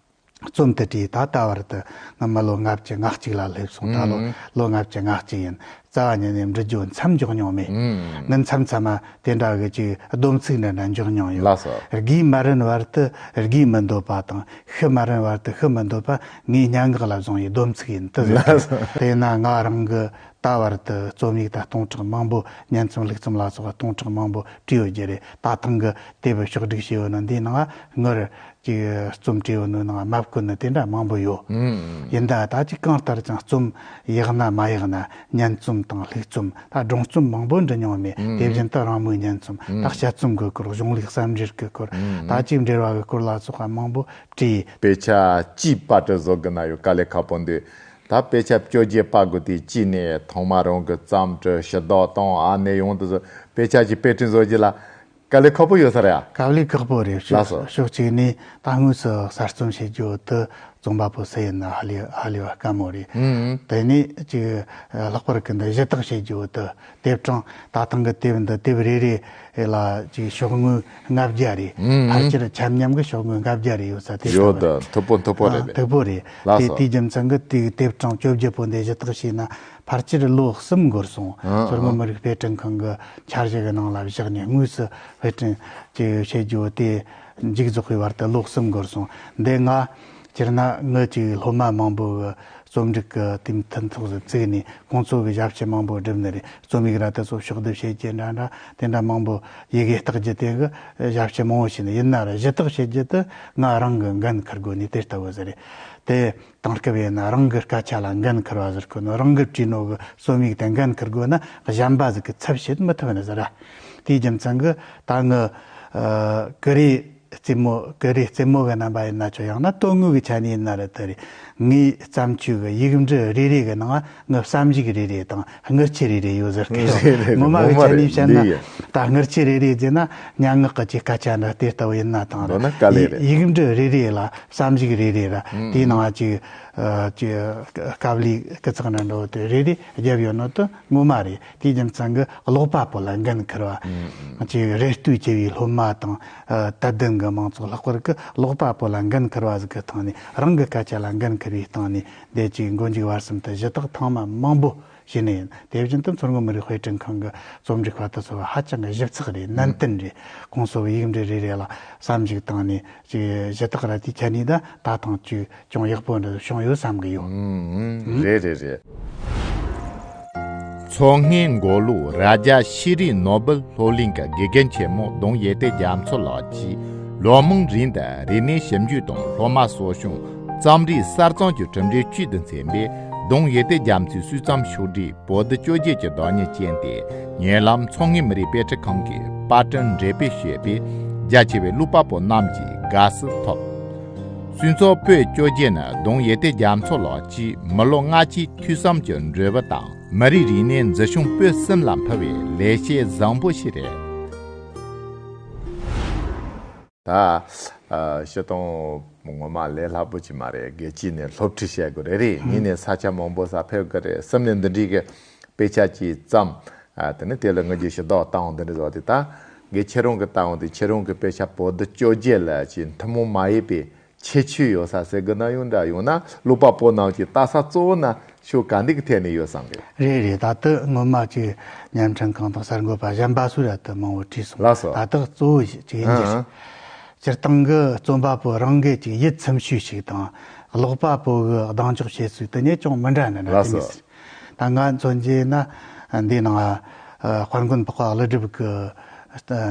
རྩོམ་དེ་བྲིས། ད་ད་བར་དུ་ང་མི་ལོ་ལྔ་བཅུ་ང་གཅིག་ལ་སླེབས་སོང་། ད་ལོ་ཨང་། ལོ་ལྔ་བཅུ་ང་གཅིག་ཡིན། རྩ་བ་ཉིད་ནས་འབྲི་རྒྱུ་མཚམས་འཇོག་མྱོང་མེད། ཨང་། ངི་མཚམས་མཚམས་མ་དེ་འདྲ་གི་ཅིག་སྡོམ་ཚིག་འདྲ་འདྲ་འཇོག་མྱོང་ཡོད། ལགས་སོ། དགུས་མ་རན་བར་དུ་དགུས་མི་འདོད་པ་དང་། ཤི་མ་རན་བར་དུ་ཤི་མི་འདོད་པ་ངའི་སྙན་ངག་ལ་བཟུང་བའི་སྡོམ་ཚིག་ཡིན། དེ་ཟེར། ལགས་སོ། དེས་ན་ང་རང་གི་ད་བར་དུ་རྩོམ་ཡིག་ད་སྟོང་ཕྲག་མང་པོ། སྙན་རྩོམ་ལྷུག་རྩོམ་ལ་སོགས་པ་སྟོང་ཕྲག་མང་པོ་བྲིས་ཡོད་རྒྱུ་རེད། ད་ཐེངས་གི་དེབ་ཕྱོགས་བསྒྲིགས་བྱས་ཡོད་ནོ་འདིའི་ནང་ང་ངར་ཅིག་རྩོམ་བྲིས་ཡོད་ནོ་ནང་མ་བཀོད་ནི་དེ་འདྲ་མང་པོ་ཡོད། ཨང་། ཡིན་ད་ད་ཅིག་གང་ལྟར་ཀྱང་རྩོམ་ཡག་ན་མ་ཡག་ན། སྙན་རྩོམ་དང་ལྷུག་རྩོམ། ད་སྒྲུང་རྩོམ་མང་པོ་འབྲི་མྱོང་མེད། ཨང་། དེ་བཞིན་དུ་རང་མོས་སྙན་རྩོམ། ཨང་། ད་དཔྱད་རྩོམ་གི་སྐོར། གཞུང་ལུགས་བསམ་འགྲེལ་གི་སྐོར། ཨང་། ད་ཅིག་འགྲེལ་བ་གི་སྐོར་ལ་སོགས་པ་མང་པོ་བྲིས། དཔེ་ཆ་གཅིག་པར་སྐྲུན་བཟོ་དགོས་ན་ཡང་དཀའ་ལས་ཁག་པོ་འདུག། ད་དཔེ་ཆ་བཅོ་བརྒྱད་པ་དགོས་དུས་གཅིག་ནས་ཐོག་མ་རང་གི་བརྩམས་བྲིས་ཕྱིར་བསྡུ་བཏང་། ཨ་ནི་ཡོང་དུས་སུ་དཔེ་ཆ་གི་དཔེ་སྐྲུན་བཟོ་རྒྱུ་ལ་དཀའ་ལས་ཁག་པོ་ཡོད་ས་རེད་ཨ། དཀའ་ལས་ཁག་པོ་རེད། ལགས་སོ། ཕྱོགས་གཅིག་ནས་ད་དངོས་སུ་གསར་རྩོམ་བྱེད་རྒྱུ་དེ་རྩོམ་པ་པོ་སུ་ཡིན་ན་ཧ་ལས་ཧ་ལས་པ་དཀའ་མོ་རེད། ཨང་། དེ་ནས་ཅིག་ལྷག་པར་གི་འདི་ཞུ་དག་བྱེད་རྒྱུ་དེ། དེབ་གྲངས་ད་ཐེངས་གི་དེབ་འདི། དེབ་རེ་རེ་ལ་ཅིག་ཤོག་ངོས་ལྔ་བརྒྱ་རེ། ཨང་། ཕལ་ཆེར་ཆ་མཉམ་གི་ཤོག་ངོས་ལྔ་བརྒྱ་རེ་ཡོད་ས་དེ་ཡོད། ལྟ་བུ་རེད། མཐུག་པོ་མཐུག་པོ་རེད། ཨ། མཐུག་པོ་རེད། ལགས་དེ། སོ། དེའི་རྒྱུ་མཚན་གི་དེའི་དེབ་གྲངས་བཅོ་བརྒྱད་པོ་འདི་ཞུ་དག་བྱས་ན་ཕལ་ཆེར་ལོ་གསུམ་འགོར་སོང་། ཨང་། མཚོ་སྔོན། ཨང་། མི་རིགས་དཔེ་སྐྲུན་ཁང་གི་འཆར་གཞི་གི་ནང་ལ་བཞག་ནས་དངོས་སུ་དཔེ་སྐྲུན་ཅིག་བྱེད་རྒྱུ་དེ་མཇུག་རྫོགས་པའི་བར་དུ་ལོ་གསུམ་འགོར་སོང་། འདི་ང་སྤྱིར་ན་ངི་ཅིག་སློབ་མ་མང་པོ་གི་རྩོམ་སྒྲིག་གི་དེའི་མཐུན་ཚོགས་སུ་བཙུགས་ནས། ཁོང་ཚོ་གི་ཞབས་ཕྱི་མང་པོ་བསྒྲུབས་ནི་རེད། རྩོམ་ཡིག་ར་དེ་ཚོ་ཕྱོགས་བསྡུ་བྱེད་རྒྱུ་འདྲ་འདྲ། དེ་འདྲ་མང་པོ་ཡི་གེ་བརྟག་རྒྱུ་དེ་གི་ཞབས་ཕྱི་མང་པོ་བྱས་ནི་ཡིན་ན་ར། ཞུ་དག་བྱེད་རྒྱུ་དེ་ང་རང་གི་འགན་འཁུར་དགོས་ནི་དེ་ལྟ་བུ་ཟིག་རེད། དེ་དེང་སྐབས་ཡིན་ན་རང་གི་སྐད་ཆ་ལ་འགན་འཁུར་བ་ཟེར་གོ་ནོ། རང་གི་བྲིས་ནོ་གི་རྩོམ་ཡིག་དེ་འགན་འཁུར་དགོས་ན་གཞན་པ་ཟིག་གི་ཚབ་བྱེད་མི་ཐུབ་ནི་ཟེར་ར། དེའི་རྒྱུ་མཚན་གི་ད་ངི་ཨ་ཀུ་རེ་རྩེད་མོ། ཀུ་རེ་རྩེད་མོ་གི་རྣམ་པ་ཡིན་ན་ཆོག། ཡང་ན་དོན་དངོས་གི་ཆ་ནས་ཡིན་ན་ར་དེ་རེད། ངའི་བརྩམས་ཆོས་གི་ཡིག་འབྲུ་རེ་རེ་གི་ནང་ང་བསམ་གཞིག་རེ་རེ་དང་དངུལ་ཆུ་རེ་རེ་ཡོད་ཟེར་གི། རེད་རེད། ངོ་མ་ངོ་གི་མ་ཆ་རེད། ནས་བཤད་ན། འདི་ཡིན། ད་དངུལ་ཆུ་རེ་རེ་ཟེར་ན་སྙན་ངག་གི་ཅིག་སྐད་ཆ་འདྲ་དེ་ལྟ་བུ་ཡིན་ན་ཐང་ར། མདོར་ན་དཀའ་ལས་རེད། ཡིག་འབྲུ་རེ་རེ་ལ་བསམ་གཞིག་རེ་རེ་ར། ཨང་། དེའི་ནང་ང་ཅིག་ཨ་ཅིག་དཀའ་ལས་སྐུ་ཚེགས་འདྲ་འདྲ་བོ་དེ་རེ་རེ་བརྒྱབ་ཡོད་ནོ་དེ་ངོ་མ་རེད། དེའི་རྒྱུ་མཚན་གི་ཀློག་པ་པོ་ལ་འགན་འཁུར་བ། ཨང་། ཅིག་རེ་ལྟོས་བྱེད་པའི་སློབ་མ་དང་། ཨ་དད་ལྡན་གི་མང་ཚོགས། ལྷག་པར་གི་ཀློག་པ་པོ་ལ་འགན་འཁུར་བ་ཟིག་གི་སྟེང་ནས། རང་གི་སྐད་ཆ་ལ་འགན་འཁུར་བའི་སྟེང་ནས། འདི་ཅིག་མགོ་མཇུག་བར་གསུམ་དུ་ཞུ་དག་ཐེངས་མ་མང་པོ་བྱས་ནི་ཡིན། དེ་བཞིན་དུ་མཚོ་སྔོན་མི་རིགས་དཔེ་སྐྲུན་ཁང་གི་རྩོམ་སྒྲིག་པ་དེ་ཚོ་ཧ་ཅང་གི་ཞིབ་ཚགས་རེད། ནན་ཏན་རེད། ཁོང་ཚོ་གི་ཡིག་འབྲུ་རེ་རེ་ལ་བསམ་གཞིག་བཏང་ནས་ཅིག་ཞུ་དག་ར་དེའི་ཆ་ནས་ད་ད་ཐེངས་ཅིག་ཅུང་ཡག་པོ་འདྲ་བྱུང་ཡོད་བསམ་གི་ཡོད། ཨང་། རེད་རེད་རེད། མཚོ་སྔོན་མགོ་ལོག་རྭ་རྒྱ་ཤེས་རིག་ནོ་བེལ་སློབ་གླིང་གི་དགེ་རྒན་ཆེན་མོ་ལྡོང་ཡེ་ཏེ་རྒྱ་མཚོ་ལགས་ཀྱིས་ལོ་མང་རིང་དུ་རིག་གནས་ཞིབ་འཇུག་དང་སློབ་མ་གསོ་སྐྱོང་། རྩོམ་རིག་གསར་རྩོམ་གྱི་གྲུབ་འབྲས་བཅས་དང་འཚམས་པའི་ལྡོང་ཡེ་ཏེ་རྒྱ་མཚོའི་སྲོལ་རྩོམ་ཕྱོགས་བསྒྲིགས་པོ་ཏི་བཅོ་བརྒྱད་ཀྱི་བདག་ཉིད་བཅས་ཏེ། ཉེ་ལམ་མཚོ་སྔོན་མི་རིགས་དཔེ་ཁྲིད་ཁང་གིས་པར་སྐྲུན་འགྲེམས་སྤེལ་བྱས་པས། རྒྱ་ཆེ་བའི་ཀློག་པ་པོ་རྣམས་ཀྱིས་དགའ་བསུ་ཐོབ། སྲོལ་རྩོམ་པོད་བཅོ་བརྒྱད་ནི་ལྡོང་ཡེ་ཏེ་རྒྱ་མཚོ་ལགས་ཀྱིས་མི་ལོ་ལྔ་བཅུའི་ཐོས་བསམ་གྱི་འགྲོས་པ་དང་། མི་རིགས་རིག་གནས་འཛིན་སྐྱོང་སྤེལ་གསུམ་ལ་ཕུལ་བའི་ལེགས་སྐྱེས་བཟང་པོ་ཞིག་རེད། ད་ཨ་སྤྱིར་བཏང་ངོ་མ་ལས་སླ་པོ་ཅིག་མ་རེད། དགེ་གཅིག་ནས་སློབ་ཁྲིད་བྱེད་དགོས་རེད། རེད། གཉིས་ནས་ས་ཆ་མང་པོ་ས་ཕེབས་དགོས་རེད། གསུམ་ནས་འདི་འདྲའི་གི་དཔེ་ཆ་ཅིག་བརྩམས། ཨ་དེ་ནས་དེ་ལ་ངོས་ཀྱི་ཞུ་དག་བཏང་འདི་འདྲ་བཟོ་དེ། ད་དགེ་ཁྱེད་རང་གི་ལྟ་བ་དེ། ཁྱེད་རང་གི་དཔེ་ཆ་པོ་ཏི་བཅོ་བརྒྱད་ལ་ཅིག་ཐུན་མོང་མ་ཡིན་པའི་ཁྱད་ཆོས་ཡོད་ས་ཟེར་གི་ན། ཡང་འདྲ་ཡང་ན་ཀློག་པ་པོ་རྣམས་ཀྱི་ལྟ་ས་གཙོ་བོ་ན་ཕྱོགས་ག་འདྲ་གི་ཐད་ནས་ཡོད་བསམ་གི། རེད་རེད། ད་ལྟ་ངོ་མ་ཅིག་བརྙན་འཕྲིན་ཁང་དང་གསར་འགོད་པ་གཞན་པ་སུ་ར་ད་མང་བོ་བྲིས་སོང་། ལགས་སོ། ད་ལྟ་གཙོ་བོ་ཞིག་ཅིག་ཡིན་རྒྱུ་ཞིག། ཨང་། སྤྱིར་བཏང་གི་རྩོམ་པ་པོ་རང་གི་ཅིག་ཡིད་ཚིམ་ཤོས་ཤིག་དང་། ཀློག་པ་པོ་གི་གདེང་འཇོག་བྱེད་ཚུལ་དེ་གཉིས་ཅུང་མི་འདྲ་ནི་འདྲ། ལགས་སོ། དེ་མོ་ཟིག། ད་ང་མཚོན་རྒྱུ་ན་འདི་ནང་ཨ་དཔལ་མགོན་འཕགས་པ་ཀླུ་སྒྲུབ་ཀྱི་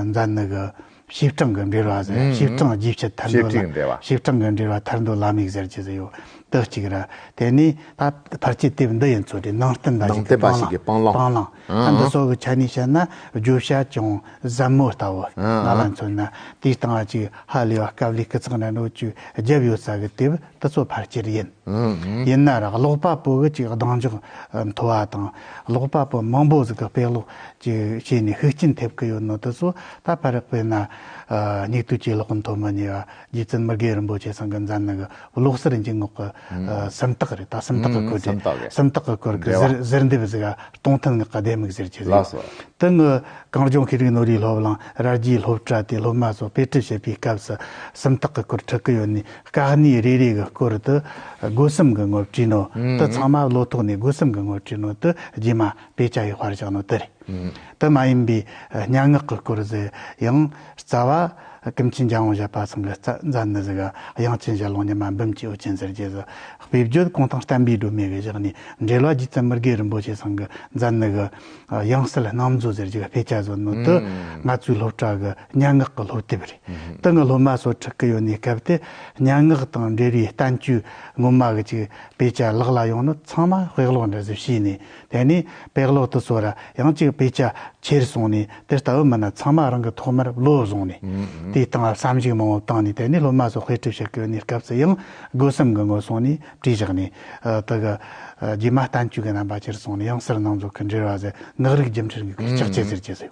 མཛད་ནི་གི་ བྱེ་བྲག་གི་འབྲེལ་བ་ཟེར། ཨུམ། བྱེ་བྲག་རྗེས་ཕྱི་ཐར་འདོད་ལ། བྱེ་བྲག་གི་འབྲེལ་བ། བྱེ་བྲག་གི་འབྲེལ་བ་ཐར་འདོད་ལམ་ཡིག་ཟེར་རྒྱུ་ཟིག་ཡོད། དེ་གཅིག་ར། དེ་ནས་ད་ཕལ་ཆེར་དེབ་འདི་ཡིན་ཚོད་རེད། ནང་བསྟན་དང་ནང་བཞི་བསྟན་པ་ཞིག་གི་སྤང་བླང་། སྤང་བླང་། ཨང་། ཨ་འདི་ཚོ་གི་ཆ་ནས་བཤད་ན་བརྗོད་བྱ་ཅུང་ཟབ་མོ་ལྟ་བུ། ཨང་། ང་ལ་མཚོན་ན་དེའི་སྟེང་ང་ཅིག་ཧ་ལས་པ་དཀའ་ལས་སྐུ་ཚེགས་འདྲ་འདྲ་བོ་ཅིག་བརྒྱབ་ཡོད་ས་གི་དེབ་དེ་ཚོ་ཕལ་ཆེར་ཡིན། ཨང་། ཡིན་ན་ར་ཀློག་པ་པོ་གི་ཅིག་གདེང་འཇོག་མཐོ་བ་དང་། ཀློག་པ་པོ་མང་པོ་ཟིག་གི་དཔེ་ཀློག་ཅིག་བྱས་ནས་ཤུགས་རྐྱེན་ཐེབས་གི་ཡོད་ནོ་དེ་ཚོ། ད་ཕར་དཔེར་ན་ཨ་སྙིགས་དུས་ཀྱི་ཀློག་མཐོ་མི་ཉེ་བ་རྗེ་བཙུན་མི་དགེ་རིན་པོ་ཆེ་ཚང་གིས་མཛད་ནི་གི་བློ་གསལ་འཇུག་ངོགས་ཀྱི་ཨ་སུམ་རྟགས་རེད། ད་སུམ་རྟགས་ཀྱི་ཨང་། སྐོར་རེད། སུམ་རྟགས་རེད། སུམ་རྟགས་ཀྱི་སྐོར་གྱི་འགྲེལ་བ། ཟུར་ཟུར་འདེབས་ཟིག་ག་སྟོང་ཐུན་ངག་གི་ལྡེ་མིག་ཟེར་གྱི་ཟིག་ཡོད། ལགས་སོ། དེ་ངི་གངས་ལྗོངས་ཤེས་རིག་ནོར་བུའི་སློབ་གླིང་ར་རྒྱའི་སློབ་གྲྭ་དེ་སློབ་མ་ཚོ་དཔེ་ཁྲིད་བྱེད་པའི་སྐབས་སུ་སུམ་རྟགས་ཀྱི་སྐོར་ཁྲིད་གི་ཡོད་ནི། དཀའ་གནད་རེ་རེ་གི་སྐོར་དུ་སྒོ་གསུམ་གྱི་ངོ་བྲིས་ནོ། ཨང་། དེ་ཚང་མ་བློ་ཐོག་ནས་སྒོ་གསུམ་གྱི་ངོ་བྲིས་ནོ་དེ་རྗེས་མ་དཔེ་ཆ་ཡི་དཔར་བཞག་ནོ་དེ་རེད། ཨང་། དེ་མ་ཡིན་པའི་ཨ་སྙན་ངག་གི་སྐོར་ཟེར་ཡང་རྩ་བ་ཀུན་མཁྱེན་འཇམ་དབྱངས་བཞད་པ་ཚང་གིས་རྩ་མཛད་ནི་ཟིག་དབྱངས་ཅན་ཞལ་ལུང་ཉི་མ་འབུམ་གྱི་འོད་ཅན་ཟེར་རྒྱུ་ཟིག་དཔེ་བརྗོད་གུང་ཐང་བསྟན་པའི་སྒྲོན་མེ་གི་བཞག་ནས། འགྲེལ་བ་རྗེ་བཙུན་མི་དགེ་རིན་པོ་ཆེ་ཚང་གིས་མཛད་ནི་གི་ཨ་དབྱངས་གསལ་སྣང་མཛོད་ཟེར་རྒྱུ་གི་དཔེ་ཆ་བཟོ་ནོ་དེ། ཨང་། ང་ཚོའི་སློབ་གྲྭ་གི་སྙན་ངག་གི་སློབ་དེབ་རེད། ཨང་། དེ་ངི་སློབ་མ་ཚོ་ཁྲིད་གི་ཡོད་ནི་སྐབས་དེ་སྙན་ངག་དང་འབྲེལ་བའི་བསྟན་བཅོས་ངོ་མ་གི་ཅིག་དཔེ་ཆ་ལག་ལ་ཡོང་ནོ་ཚང་མ་དཔེ་ཀློག་འདྲ་ཟིག་བྱས་ནས། དེ་ནས་དཔེ་ཀློག་དེ་ཚོ་ར་ཡང་ཅིག་དཔེ་ཆ་ཁྱེར་སོང་ནས། དེ་ལྟ་བུ་མིན་ན་ཚང་མ་རང་གི་ཐོག་མར་བློ་བཟུང་ནས། ཨང་། དེའི་སྟེང་ལ་བསམ་གཞིག་མང་བོ་བཏང་ནས། དེ་ནས་སློབ་མ་ཚོ་དཔེ་ཁྲིད་བྱེད་གི་ཡོད་ནི་སྐབས་སུ་ཡང་སྒོ་གསུམ་གི་ངོ་སོང་ནས་བྲིས་བཞག་ནས། ཨ་དེ་གི་ཨ་རྗེས་མ་བསྟན་བཅོས་གི་རྣམ་པ་ཁྱེར་སོང་ནས་དབྱངས་གསལ་སྣང་མཛོད་ཀྱི་འགྲེལ་བ་ཟེར། ངག་རིག་སྒྱུ་འཕྲུལ་གྱི་ལྕགས་ཀྱུ་ཟེར་གྱི་ཟིག་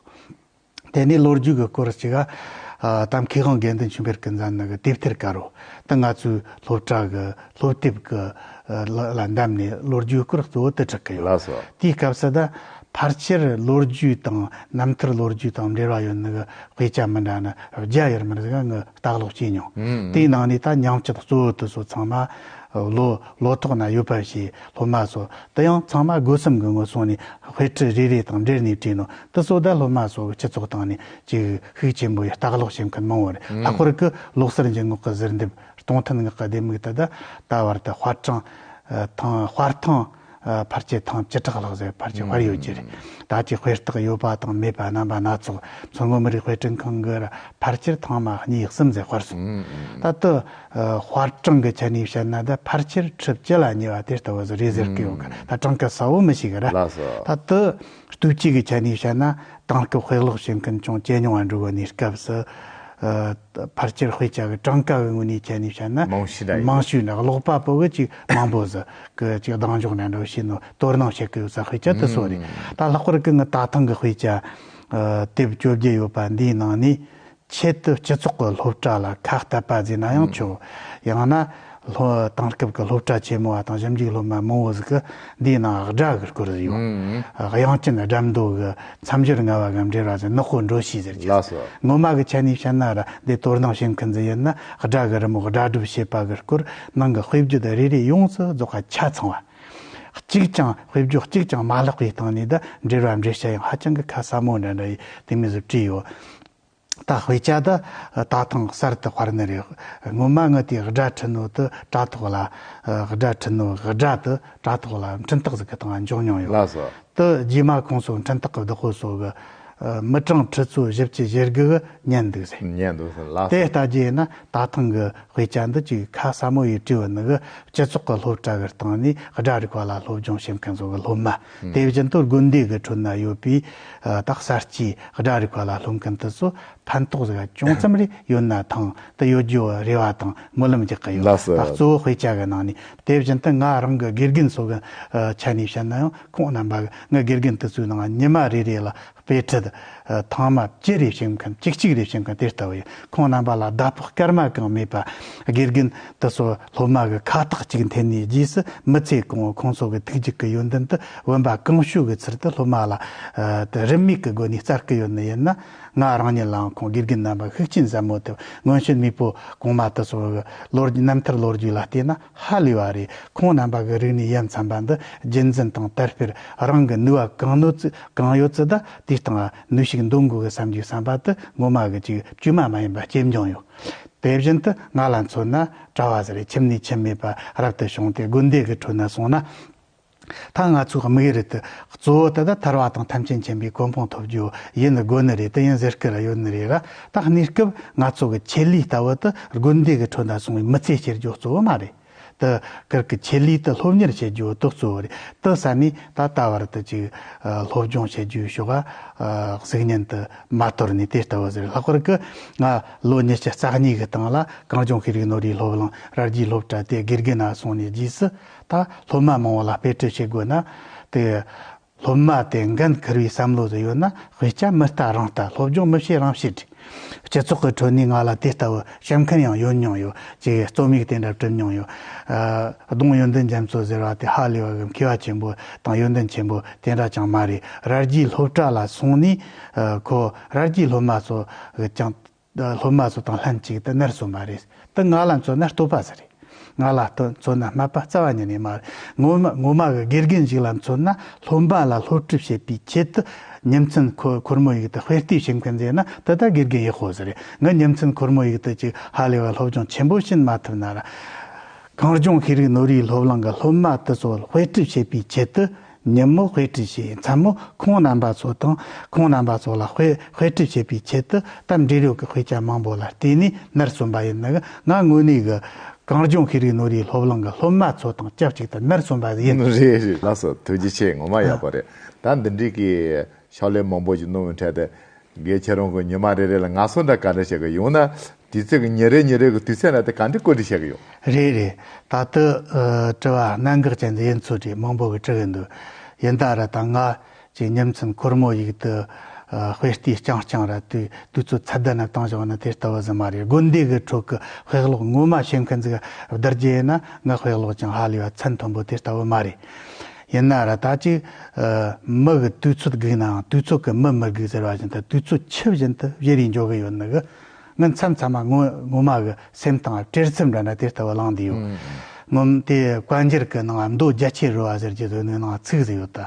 དེ་ནས་ལོ་རྒྱུས་ཀྱི་སྐོར་ཅིག་ག་ཨ་ད་མཁས་དབང་དགེ་འདུན་ཆོས་འཕེལ་གྱིས་མཛད་ནི་གི་དེབ་ཐེར་དཀར་པོ་དེ་ང་ཚོའི་སློབ་གྲྭ་གི་སློབ་དེབ་ཀྱི་ཨ་ལ་ལ་འདེམས་ནས་ལོ་རྒྱུས་སྐོར་གཙོ་བོ་དེ་ཁྲིད་གི་ཡོད། ལགས་སོ། དེའི་སྐབས་སུ་ད་ཕལ་ཆེར་ལོ་རྒྱུས་དང་རྣམ་ཐར་ལོ་རྒྱུས་དང་འབྲེལ་བ་ཡོད་ནི་གི་དཔེ་ཆ་མི་འདྲ་ནི་བརྒྱ་ཡར་མར་ཟིག་ང་ལྟ་ཀློག་བྱས་མྱོང་། ཨང་། དེའི་ནང་ནས་ད་མྱིང་བཅུད་གཙོ་བོ་དེ་ཚོ་ཚང་མ་བློ་བློ་ཐོག་ན་ཡོད་པ་བྱས། སློབ་མ་ཚོ་དེ་ཡང་ཚང་མ་སྒོ་གསུམ་གྱི་ངོ་སོང་ནས་དཔེ་ཁྲིད་རེ་རེ་དང་འབྲེལ་ནས་བྲིས་ནོ་དེ་ཚོ་ད་སློབ་མ་ཚོ་གི་སྤྱི་ཚོགས་སྟེང་ནས་ཅིག་ཤུགས་ཆེན་པོ་ཡི་ལྟ་ཀློག་བྱེད་མཁན་མང་བོ་རེད། ཨང་། ལྷག་པར་གྱི་བློ་གསལ་འཇུག་ངོགས་ཀྱི་ཟུར་འདེབས་སྟོང་ཐུན་ངག་གི་ལྡེ་མིག་དེ་ད་ད་བར་དུ་དཔར་གྲངས་ཨ་ཐེངས་དཔར་ཐེངས་ཨ་ཕལ་ཆེར་ཐེངས་བཅུ་ཕྲག་ལྷག་ཟིག་ཕལ་ཆེར་དཔར་ཡོད་རྒྱུ་རེད། ད་ཅིག་དཔེ་རྟགས་ཡོད་པ་དང་མེད་པ་རྣམ་པ་སྣ་ཚོགས། མཚོ་སྔོན་མི་རིགས་དཔེ་སྐྲུན་ཁང་གིས་ར་ཕལ་ཆེར་ཐེངས་མ་གཉིས་གསུམ་ཟིག་དཔར་སོང་། ཨང་། ད་དེ་ཨ་དཔར་གྲངས་ཀྱི་ཆ་ནས་བཤད་ན་ད་ཕལ་ཆེར་ཁྲི་བཅུ་ལ་ཉེ་བ་དེ་ལྟ་བུ་ཟིག་རེད་ཟེར་གི་ཡོད་གི། ད་གྲངས་ཀ་གསལ་བོ་མི་ཤེས་གི་ར། ལགས་སོ། ད་དེ་ལྟོས་བཅས་ཀྱི་ཆ་ནས་བཤད་ན་དེང་སྐབས་དཔེ་ཀློག་བྱེད་མཁན་ཅུང་ཇེ་ཉུང་བ་འགྲོ་གི་ནི་སྐབས་སུ། ཨ་ཕལ་ཆེར་དཔེ་ཆ་གི་གྲངས་ཀ་གི་ངོས་ནས་ཆ་ནས་བཤད་ན་མང་ཤོས་ར་ཡིན། མང་ཤོས་ནི་ཀློག་པ་པོ་གི་ཅིག་མང་པོ་ཟིག་གི་ཅིག་གདེང་འཇོག་འདྲ་འདྲ་བོ་བྱས་ནོ་དོ་སྣང་བྱེད་གི་ཡོད་ས་དཔེ་ཆ་དེ་ཚོ་རེད། ཨང་། ད་ལྷག་པར་གི་ངི་ད་ཐེངས་གི་དཔེ་ཆ་ཨ་དེབ་བཅོ་བརྒྱད་ཡོད་པ་འདིའི་ནང་ནས་ཆེད་དུ་སྤྱི་ཚོགས་ཀྱི་སློབ་གྲྭ་ལ་ཁ་གཏད་པ་ཟེར་ན་ཡང་ཆོག་ཡང་ན་སློ་དེང་སྐབས་ཀྱི་སློབ་གྲྭ་ཆེན་མོ་བ་དང་ཞིབ་འཇུག་སློབ་མ་མང་བོ་ཟིག་གིས་འདིའི་ནང་སྒྲ་གི་སྐོར་ཟིག་ཡོད། ཨང་། དབྱངས་ཅན་སྒྲ་མདོ་གི་མཚམས་སྦྱོར་ལྔ་བ་གི་འགྲེལ་བ་ཟེར། ནག་པོ་འགྲོ་ཤེས་ཟེར་གྱི། ལགས་སོ། ངོ་མ་གི་ཆ་ནས་བཤད་ན་ར་འདི་དོ་སྣང་བྱེད་མཁན་ཟིག་ཡིན་ན། སྒྲ་གི་རི་མོ་སྒྲ་སྒྲུབ་བྱེད་པ་གི་སྐོར་ནང་གི་དཔེ་བརྗོད་རེ་རེ་ཡོངས་སུ་རྫོགས་པ་ཆ་ཚང་བ། གཅིག་ཀྱང་དཔེ་བརྗོད་གཅིག་ཀྱང་མ་བརླག་པའི་སྟེང་ནས་ད་འགྲེལ་བ་འགྲེལ་བཤད་ཡང་ཧ་ཅང་གི་ཁ་གསལ་མོ་འདྲ་འདྲ་ཡི་དེ་མོ་ཟིག་བྲིས་ཡོད། ད་དཔེ་ཆ་ད་ད་ཐེངས་གསར་དུ་དཔར་ནི་རེད། ངོ་མ་ངི་དེ་སྒྲ་ཁྲིད་ནོ་དེ་དྲ་ཐོག་ལ། སྒྲ་ཁྲིད་ནོ་སྒྲ་དེ་དྲ་ཐོག་ལ་འཕྲིན་སྟེགས་ཟིག་གི་སྟེང་འཇོག་མྱོང་ཡོད། ལགས་སོ། དེ་རྗེས་མ་ཁོང་ཚོ་འཕྲིན་སྟེགས་གི་བདག་པོ་ཚོ་གིས་ཨ་མི་གྲངས་ཁྲི་ཚོ་བཞི་བཅུ་ཞེ་དགུ་གིས་ཉན་འདུག་ཟེར། ཉན་འདུག་ཟེར། ལགས་སོ། དེ་ལྟ་རྒྱུ་ཡིན་ན་ད་ཐེངས་གི་དཔེ་ཆ་འདི་ཅིག་ཁ་གསལ་མོ་ཡིས་བྲིས་པ་ནི་གི་སྤྱི་ཚོགས་ཀྱི་སློབ་གྲྭ་གི་སྟེང་ནས་སྒྲ་རིག་པ་ལ་སློབ་སྦྱོང་བྱེད་མཁན་ཚོ་གི་སློབ་མ། ཨང་། དེ་བཞིན་དུ་དགོན་སྡེ་གི་ཁྲོད་ན་ཡོད་པའི་ཨ་ད་གསར་སྐྱེས་སྒྲ་རིག་པ་ལ་སློབ་མཁན་དེ་ཚོ་ཕན་ཐོགས་ཟིག་ཅུང་ཙམ་རེ་ཡོད་ན་ཐང་དུ་ཡོད་རྒྱུ་རེ་བ་དང་སྨོན་ལམ་རྒྱག་གི་ཡོད། ལགས་སོ། ད་གཙོ་བོ་དཔེ་ཆ་གི་ནང་ནས། དེ་བཞིན་དུ་ང་རང་གི་དགེ་རྒན་ཚོ་གི་ཨ་ཆ་ནས་བཤད་ན་ཡང་ཁོང་རྣམ་པ་གི་ངའི་དགེ་རྒན་དེ་ཚོའི་ནང་ཉི་མ་རེ་རེ་ལ་དཔེ་ཁྲིད་ཨ་ཐེངས་མ་བཅུ་རེ་བྱེད་མཁན། བཅུ་གཅིག་རེ་བྱེད་མཁན་དེ་ལྟ་བུ་ཡིན། ཁོང་རྣམ་པ་ལ་ཟླ་ཕོགས་སྐར་མ་གང་མེད་པ། དགེ་རྒན་དེ་ཚོ་སློབ་མ་གི་ཁ་ཐག་གཅིག་འཐེན་ནས་རྗེས་སུ་མི་ཚེ་གང་བོ་ཁོང་ཚོ་གི་ཐུགས་རྒྱུད་ཀྱི་ཡོན་ཏན་དེ་བུམ་པ་གང་བྱོའི་ཚུལ་དུ་སློབ་མ་ལ་ཨ་དེ་རིན་མེད་ཀྱི་སྒོ་ནས་སྩལ་གི་ཡོད་ནི་ཡིན་ན། ང་རང་ཉིད་ལའང་ཁོང་དགེ་རྒན་རྣམ་པ་ཤུགས་རྐྱེན་ཟབ་མོ་ཐེབས། སྔོན་བྱོན་མེས་པོ་གོང་མ་དེ་ཚོ་གི་ལོ་རྒྱུས། རྣམ་ཐར་ལོ་རྒྱུས་ལ་བལྟས་ན་ཧ་ལས་པ་རེད། ཁོང་རྣམ་པ་གི་རིག་གནས་ཡ་མཚན་པ་འདི་རྒྱུན་འཛིན་དང་དར་སྤེལ། རང་གི་ནུས་པ་གང་ནུས་ཚུ་གང་ཡོད་ཚུལ་ད་དེའི་སྟེང་ནུས་ཤུགས་འདོན་དགོས་གི་བསམ་རྒྱུ་བསམ་པ་དེ་ངོ་མ་གི་ཅིག་བཅོས་མ་མ་ཡིན་པ་སྐྱེས་འབྱུང་ཡོད། དེ་བཞིན་དུ་ང་ལ་མཚོན་ན་གྲྭ་བ་ཟེར་རེད། ཁྱིམ་ནས་ཁྱིམ་མེད་པ་རབ་ཏུ་བྱུང་སྟེ་དགོན་སྡེ་གི་ཁྲོད་ན་སོང་ན། ད་ང་ཚོའི་དམིགས་ཡུལ་དེ་གཙོ་བོ་དེ་ད་ཐར་བ་དང་ཐམས་ཅད་མཁྱེན་པའི་གོ་འཕང་ཐོབ་རྒྱུ་ཡིན་དགོས་ནི་རེད། དེ་ཡིན་ཟེར་གི་ར་ཡོད་ནི་རེད་ར། ད་གནས་སྐབས་ང་ཚོ་གི་ཆེད་ལས་ལྟ་བུ་དེ་དགོན་སྡེ་གི་ཁྲོད་ན་སོང་བའི་མི་ཚེ་སྐྱེལ་རྒྱུ་གཙོ་བོ་མ་རེད། དེ་གར་གི་ཆེད་ལས་དེ་སློབ་གཉེར་བྱེད་རྒྱུ་དེ་གཙོ་བོ་རེད། དེ་ས་ནས་ད་ལྟ་བར་དུ་ཅིག་ཨ་སློབ་སྦྱོང་བྱེད་རྒྱུའི་ཕྱོགས་ཨ་གཟུགས་བརྙན་དེ་མ་དོར་ནས་དེ་ལྟ་བུ་ཟེར། ལྷག་པར་གི་ང་ལོ་ཉི་ཤུ་རྩ་གཉིས་གི་སྟེང་ལ་གངས་ལྗོངས་ཤེས་རིག་ནོར་བུའི་སློབ་གླིང་ར་རྒྱའི་སློབ་གྲྭ་དེ་དགེ་རྒན་ན་སོང་ནས་རྗེས་སུ་ད་སློབ་མ་མང་བོ་ལ་དཔེ་ཁྲིད་བྱེད་དགོས་ན། དེ་སློབ་མ་དེ་འགན་འཁུར་བའི་བསམ་བློ་དེ་ཡོད་ན། དཔེ་ཆ་མི་ལྟ་རང་ལྟ། སློབ་སྦྱོང་མི་བྱེད་རང་བྱེད། སྤྱི་ཚོགས་ཀྱི་ཁྲོད་ནས་ང་ལ་དེ་ལྟ་བུ་བཤད་མཁན་ཡང་ཡོད་མྱོང་ཡོད། ཅིག་རྩོམ་ཡིག་དེ་འདྲ་བྲིས་མྱོང་ཡོད། ཨ་ལྡོང་ཡོན་ཏན་རྒྱ་མཚོ་ཟེར་བ་དེ་ཧ་ལས་པ་གི་མཁས་པ་ཆེན་པོ་དང་ཡོན་ཏན་ཆེན་པོ་དེ་འདྲ་ཅང་མ་རེད། ར་རྒྱའི་སློབ་གྲྭ་ལ་སོང་ནས་ཨ་ཁོ་ར་རྒྱའི་སློབ་མ་ཚོ་གི་ཀྱང་སློབ་མ་ཚོ་དང་ལྷན་ཅིག་ཏུ་ནར་སོན་པ་རེད། དེ་ང་ལ་མཚོན་ན་བསྟོད་པ་ཟིག་རེད། ང་ལ་མཚོན་ན་སྨད་པ་རྩ་བ་ཉིད་ནས་མ་རེད། ངོ་མ་ངོ་མ་གི་དགེ་རྒན་ཞིག་ལ་མཚོན་ན། སློབ་མ་ལ་སློབ་ཁྲིད་བྱེད་པའི་ཆེད་དུ་ཉིན་མཚན་ཁོ་ཁོར་མོ་ཡིག་དེ་དཔེ་ལྟས་བྱེད་མཁན་ཟེར་ན། དེ་ད་དགེ་རྒན་ཡག་པོ་ཟིག་རེད། ངས་ཉིན་མཚན་ཁོར་མོ་ཡིག་དེ་ཅིག་ཧ་ལས་པ་སློབ་སྦྱོང་ཆེན་པོ་ཕྱིན་མ་ཐུབ་ན་ར། གངས་ལྗོངས་ཤེས་རིག་ནོར་བུའི་སློབ་གླིང་གི་སློབ་མ་དེ་ཚོ་དཔེ་ཁྲིད་བྱེད་པའི་ཆེད་དུ། ཉིན་མོ་དཔེ་ཁྲིད་བྱས། མཚན་མོ་ཁོང་རྣམ་པ་ཚོ་དང་ཁོང་རྣམ་པ་ཚོ་ལ་དཔེ་དཔེ་ཁྲིད་བྱེད་པའི་ཆེད་དུ། ད་འབྲེལ་ཡོད་ཀྱི་དཔེ་ཆ་མང་པོ་ལ་བལྟས་ནས་ནར་སོན་པ་ཡིན་ནི། ང་དངོས་གནས་ཀྱི་གངས་ལྗོངས་ཤེས་རིག་ནོར་བུའི་སློབ་གླིང་གི་སློབ་མ་ཚོ་དང་ཆབས་ཅིག་ཏུ་ནར་སོན་པ་ཡིན། རེད་རེད། ལགས་སོ། ཐུགས་རྗེ་ཆེ། ངོ་མ་ཡག་པོ་རེད། ད་འདི་འདྲའི་གི་ཕྱག་ལས་མང་པོ་ཞིག་གནང་བའི་གྲས་དེ། དགེ་ཁྱེད་རང་གི་ཉི་མ་རེ་རེ་ལ་ང་ཚོ་འདྲ་ག་འདྲ་བྱེད་གི་ཡོང་ན། དུས་ཚོད་ཀྱི་ཉིན་རེ་ཉིན་རེ་གི་དུས་ཚོད་ན་དེ་ག་འདྲ་བཀོད་སྒྲིག་བྱེད་གི་ཡོད། རེད་རེད། ད་ལྟ་ཨ་དྲི་བ་གནད་འགག་ཅན་དེ་ཡིན་ཚོད་རེད། མང་པོ་གི་དྲི་གི་འདུག་ཡིན་ད་ར་ད་ང་ཅིག་ཉིན་མཚན་ཁོར་མོ་ཡིག་དེ་ཨ་དཔེ་ལྟས་རྐྱང་རྐྱང་ར་དུས་དུས་ཚོད་ཚད་ལྡན་ན་བཏང་བཞག་ན་དེ་ལྟ་བུ་ཟིག་མ་རེད། དགོན་སྡེ་གི་ཁྲོད་ཀྱི་དཔེ་ཀློག་ངོ་མ་བྱེད་མཁན་ཟིག་བསྡུར་རྒྱུ་ཡིན་ན། ང་དཔེ་ཀློག་ཅང་ཧ་ལས་པ་ཚད་མཐོན་པོ་དེ་ལྟ་བུ་མ་རེད། ཡིན་ན་ར་ད་ཅིག་ཨ་མི་གི་དུས་ཚོད་སྒུག་ནའང་དུས་ཚོད་ཀྱི་མི་མི་སྒུག་ཟེར་བ་བཞིན་དུ། དུས་ཚོད་ཆི་བཞིན་དུ་བཞུར་རེ་འགྱོ་གི་ཡོད་ནི་གི། ངས་མཚམས་མཚམས་མ་ངོ་ངོ་མ་གི་སེམས་དང་བྲེལ་འཚུབ་འདྲ་ན་དེ་ལྟ་བུ་ལངས་བསྡད་ཡོད། ངོམ་དེ་བཀའ་འགྱུར་གི་ནང་མདོ་རྒྱ་ཆེར་རོལ་བ་ཟེར་གྱི་དོན་ནི་ནང་ཚིག་ཟིག་ཡོད་ད།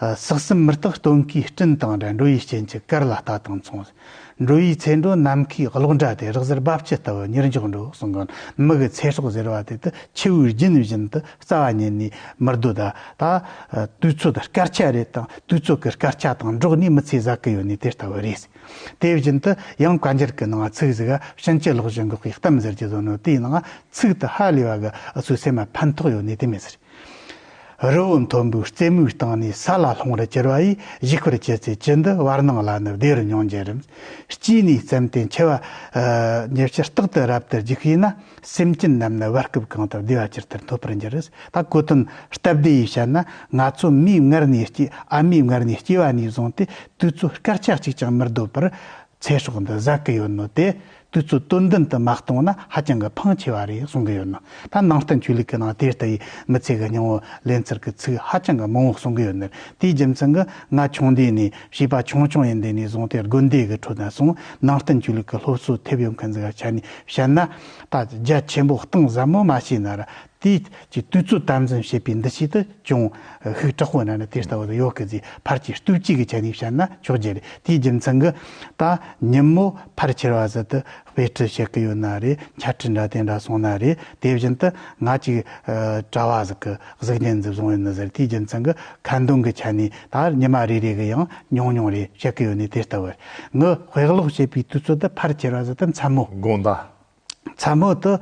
ཨ་སྲེག་ཟིན་མུར་ཏོག་སྟོན་ཀའི་སྤྲིན་དང་འདྲ། འགྲོ་བའི་སྐྱེ་མཆེད་གར་ལ་ལྟ་དང་མཚུངས། འགྲོ་བའི་ཚེ་འགྲོ་ནམ་མཁའི་གློག་འདྲ་སྟེ། རག་གཟར་རྦབ་ཆུ་ལྟ་བུ་ཉེར་འཇོག་འགྲོ་གསུང་གི། མི་གི་ཚེ་སྲོག་ཟེར་བ་དེ་དུ་ཆུ་བོའི་རྒྱུན་བཞིན་དུ་རྩ་བ་ཉིད་ནས་མི་སྡོད་ད། ད་ཨ་དུས་ཚོད་སྐར་ཆ་རེ་དང་དུས་ཚོད་ཀྱི་སྐར་ཆ་དང་འགྲོགས་ནས་མི་ཚེ་ཟད་གི་ཡོད་ནི་དེ་ལྟ་བུ་རེད། དེ་བཞིན་དུ་ཡང་བཀའ་འགྱུར་གྱི་ནང་ཚིག་ཟིག་ག། ཕྱིན་ཅི་ལོག་བཞི་འགོག་པའི་གཏམ་ཟེར་གྱི་ཡོད་ནོ། དེའི་ནང་ཚིག་དེ་ཧ་ལས་པ་གི་ཨུ་ཚོའི་སེམས་མ་ཕན་ཐོགས་ཡོད་ནི་དེ་མོ་ཟེར། རི་བོ་མཐོན་པོའི་རྩེ་མོའི་སྟེང་ནས། ས་ལ་ལྷུང་བར་གྱུར་པ་ཡིས། བཞུགས་པར་གྱུར་ཚེ་ཅི་འདི་བར་སྣང་ལ་ནི། བདེ་བར་མྱོང་འགྱུར་རམ། སྐྱེས་ནས་བརྩམས་ཏེ་འཆི་བ་ཨ་ཉེར་ཕྱིར་རྟག་ཏུ་རབ་ཏུ་བརྗོད་པས་ན། སེམས་ཅན་རྣམས་ནི་བར་སྐབས་གང་དུ། བདེ་བ་ཇི་ལྟར་འཐོབ་པར་འགྱུར། ད་གོ་དོན་སྟབས་བདེ་ཡིས་བཤད་ན། ང་ཚོ་མིའི་མངལ་ནས་སྐྱེས། ཨ་མའི་མངལ་ནས་སྐྱེས་པ་ནས་བཟུང་སྟེ་དུས་ཚོད་སྐར་ཆ་གཅིག་ཀྱང་མི་སྡོད་པར་ཚེ་སྲོག་འདི་ཟད་གི་ཡོད་ནོ། དེ་དུས་ཚོད་དོན་ལྡན་དུ་མ་གཏོང་ན་ཧ་ཅང་གི་ཕངས་ཆེ་བ་རེད་གསུང་གི་ཡོད་ནོ། ད་ནང་བསྟན་ཆོས་ལུགས་ཀྱི་ནང་དེ་ལྟ་བུའི་མི་ཚེ་གི་སྙིང་བོ་ལེན་ཚུལ་གྱི་ཚིག་ཧ་ཅང་གི་མང་བོ་གསུང་གི་ཡོད་ནི། དེའི་རྒྱུ་མཚན་གྱིས་ང་ཆུང་དུས་ནས། བྱིས་པ་ཆུང་ཆུང་ཡིན་དུས་ནས་བཟུང་སྟེ་དགོན་སྡེ་གི་ཁྲོད་ན་སོང་། ནང་བསྟན་ཆོས་ལུགས་ཀྱི་སློབ་གསོ་ཐེབས་ཡོད་མཁན་ཟིག་ག་ཆ་ནས་བཤད་ན། ད་རྒྱ་ཆེན་པོ་གཏིང་ཟབ་མོ་མ་ཤེས་ན་ར། དེའི་ཀྱི་དུས་ཚོད་དམ་འཛིན་བྱེད་པའི་འདུ་ཤེས་དེ་ཅུང་ཤུགས་དྲག་པོ་ན་ནི་དེ་ལྟ་བུ་ཡོད་གི་ཟེར། ཕལ་ཆེར་སྟོབས་ཀྱིས་གི་ཆ་ནས་བཤད་ན་ཆོག་རྒྱུ་རེད། དེའི་རྒྱུ་མཚན་གྱིས་ད་ཉིན་མོ་ཕལ་ཆེར་བ་ཟིག་དེ་དཔེ་ཁྲིད་བྱེད་གི་ཡོད་ན་རེད། འཆད་ཁྲིད་འདྲ་དེ་འདྲ་སོང་ན་རེད། དེ་བཞིན་དུ་ང་ཅིག་ཨ་གྲྭ་བ་ཟིག་གི་གཟུགས་བརྙན་ཟིག་བཟུང་ཡོད་ནི་ཟེར། དེའི་རྒྱུ་མཚན་གྱིས་ཁ་འདོན་གི་ཆ་ནས་ད་ཉི་མ་རེ་རེ་གི་ཡང་ཉུང་ཉུང་རེ་བྱེད་གི་ཡོད་ནི་དེ་ལྟ་བུ་རེད། ངའི་དཔེ་ཀློག་བྱེད་པའི་དུས་ཚོད་དེ་ཕལ་ཆེར་བ་ཟིག་དེ་མཚན་མོ། དགོང་དག་མཚན་མོ་དེ་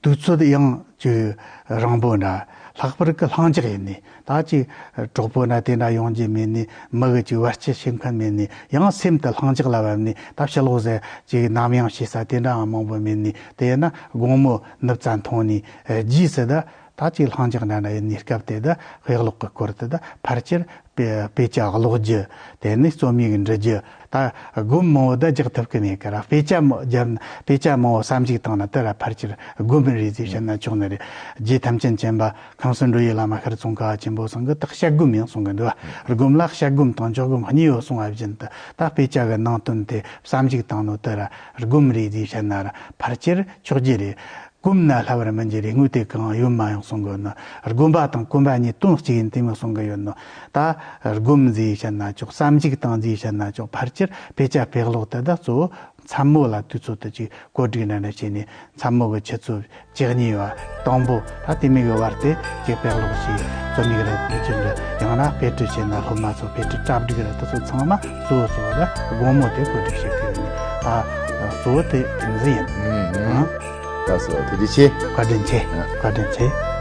དུས་ཚོད་ཡང་ཅིག་རིང་པོ་འདྲ། ལྷག་པར་གི་ལྷིང་འཇགས་ཡིན་ནི། ད་ཅིག་གྲོགས་པོ་འདྲ་དེ་འདྲ་ཡོང་རྒྱུ་མེད་ནི། མི་གི་ཅིག་བར་ཆད་བྱེད་མཁན་མེད་ནི། ཡང་སེམས་དེ་ལྷིང་འཇགས་ལ་བབས་ནི། ད་ཕྱི་ལོགས་ཟེར་ཅིག་ནམ་ཡང་བྱེད་ས་དེ་འདྲའང་མང་པོ་མེད་ནི། དེ་ཡིན་ན་དགོང་མོ་ནུབ་ཙམ་འཐུང་ནི་རྗེས་སུ་ད་ད་ཅིག་ལྷིང་འཇགས་འདྲ་འདྲ་ཡིན་ནི་སྐབས་དེ། ད་དཔེ་ཀློག་གི་སྐོར་དེ་ད་ཕལ་ཆེར་དཔེ་དཔེ་ཆ་ཀློག་རྒྱུ། དེ་ནས་རྩོམ་ཡིག་འབྲི་རྒྱུ། ད་སྒོམ་མང་བོ་ད་རྒྱག་ཐུབ་ཀི་མེད་ཀི་ར། དཔེ་ཆ་མ་རྒྱབ་ན། དཔེ་ཆ་མང་བོ་བསམ་གཞིག་བཏང་ན་དེ་ར་ཕལ་ཆེར་སྒོམ་རེད་ཟེར་བཤད་ན་ཆོག་ནི་རེད། རྗེ་ཐམས་ཅད་མཁྱེན་པ་ཁམས་གསུམ་འགྲོ་བའི་བླ་མ་ཤར་ཙོང་ཁ་པ་ཆེན་པོ་ཚང་གིས་ད་བཤད་སྒོམ་ཡང་གསུང་གི་འདུག་བ། སྒོམ་ལ་བཤད་སྒོམ་དང་འཇོག་སྒོམ་གཉིས་ཡོད་གསུང་བ་བཞིན་དུ། ད་དཔེ་ཆ་གི་ནང་དོན་དེ་བསམ་གཞིག་བཏང་ནོ་དེ་ར་སྒོམ་རེད་ཟེར་བཤད་ན་ར་ཕལ་ཆེར་ཆོག་རྒྱུ་རེད། གོམས་ན་སླ་བར་མི་འགྱུར་རེ། དངོས་དེ་གང་ཡོད་མ་ཡོང་གསུང་གི་ཡོད་ནོ། སྒོམ་པ་དང་གོམས་པ་གཉིས་དོན་གཅིག་ཡིན་དེ་མོ་གསུང་གི་ཡོད་ནོ། ད་སྒོམ་ཟེར་བཤད་ན་ཆོག་བསམ་གཞིག་བཏང་ཟེར་བཤད་ན་ཆོག་ཕལ་ཆེར་དཔེ་ཆ་དཔེ་ཀློག་དེ་ད་གཙོ་བོ་ མཚན་མོ་ལ་དུས་ཚོད་དུ་ཅིག་བཀོད་སྒྲིག་འདྲ་འདྲ་བྱས་ནས། མཚན་མོ་གི་ཆུ་ཚོད་བཅུ་གཉིས་པ་དང་པོ། ད་དེ་མོ་གི་བར་དེ་ཅིག་དཔེ་ཀློག་ཅིག་རྩོམ་ཡིག་ར་འབྲི་རྒྱུ་འདྲ། ཡང་ན་དཔེ་ཁྲིད་བྱས་ན་སློབ་མ་ཚོ་དཔེ་ཁྲིད་གྲ་སྒྲིག་ར་དེ་ཚོ་ཚང་མ་གཙོ་བོ་གཙོ་བོ་ལ་དགོང་མོ་དེ་བཀོད་སྒྲིག་བྱེད་ཀྱི་ཡོད་ནི། ད་གཙོ་བོ་དེ་དེ་ཚོ་ཡིན། ཨང་། ད་གཙོ་བོ་ཐུགས་རྗེ་ཆེ། བཀའ་དྲིན་ཆེ། བཀའ་དྲིན་ཆེ།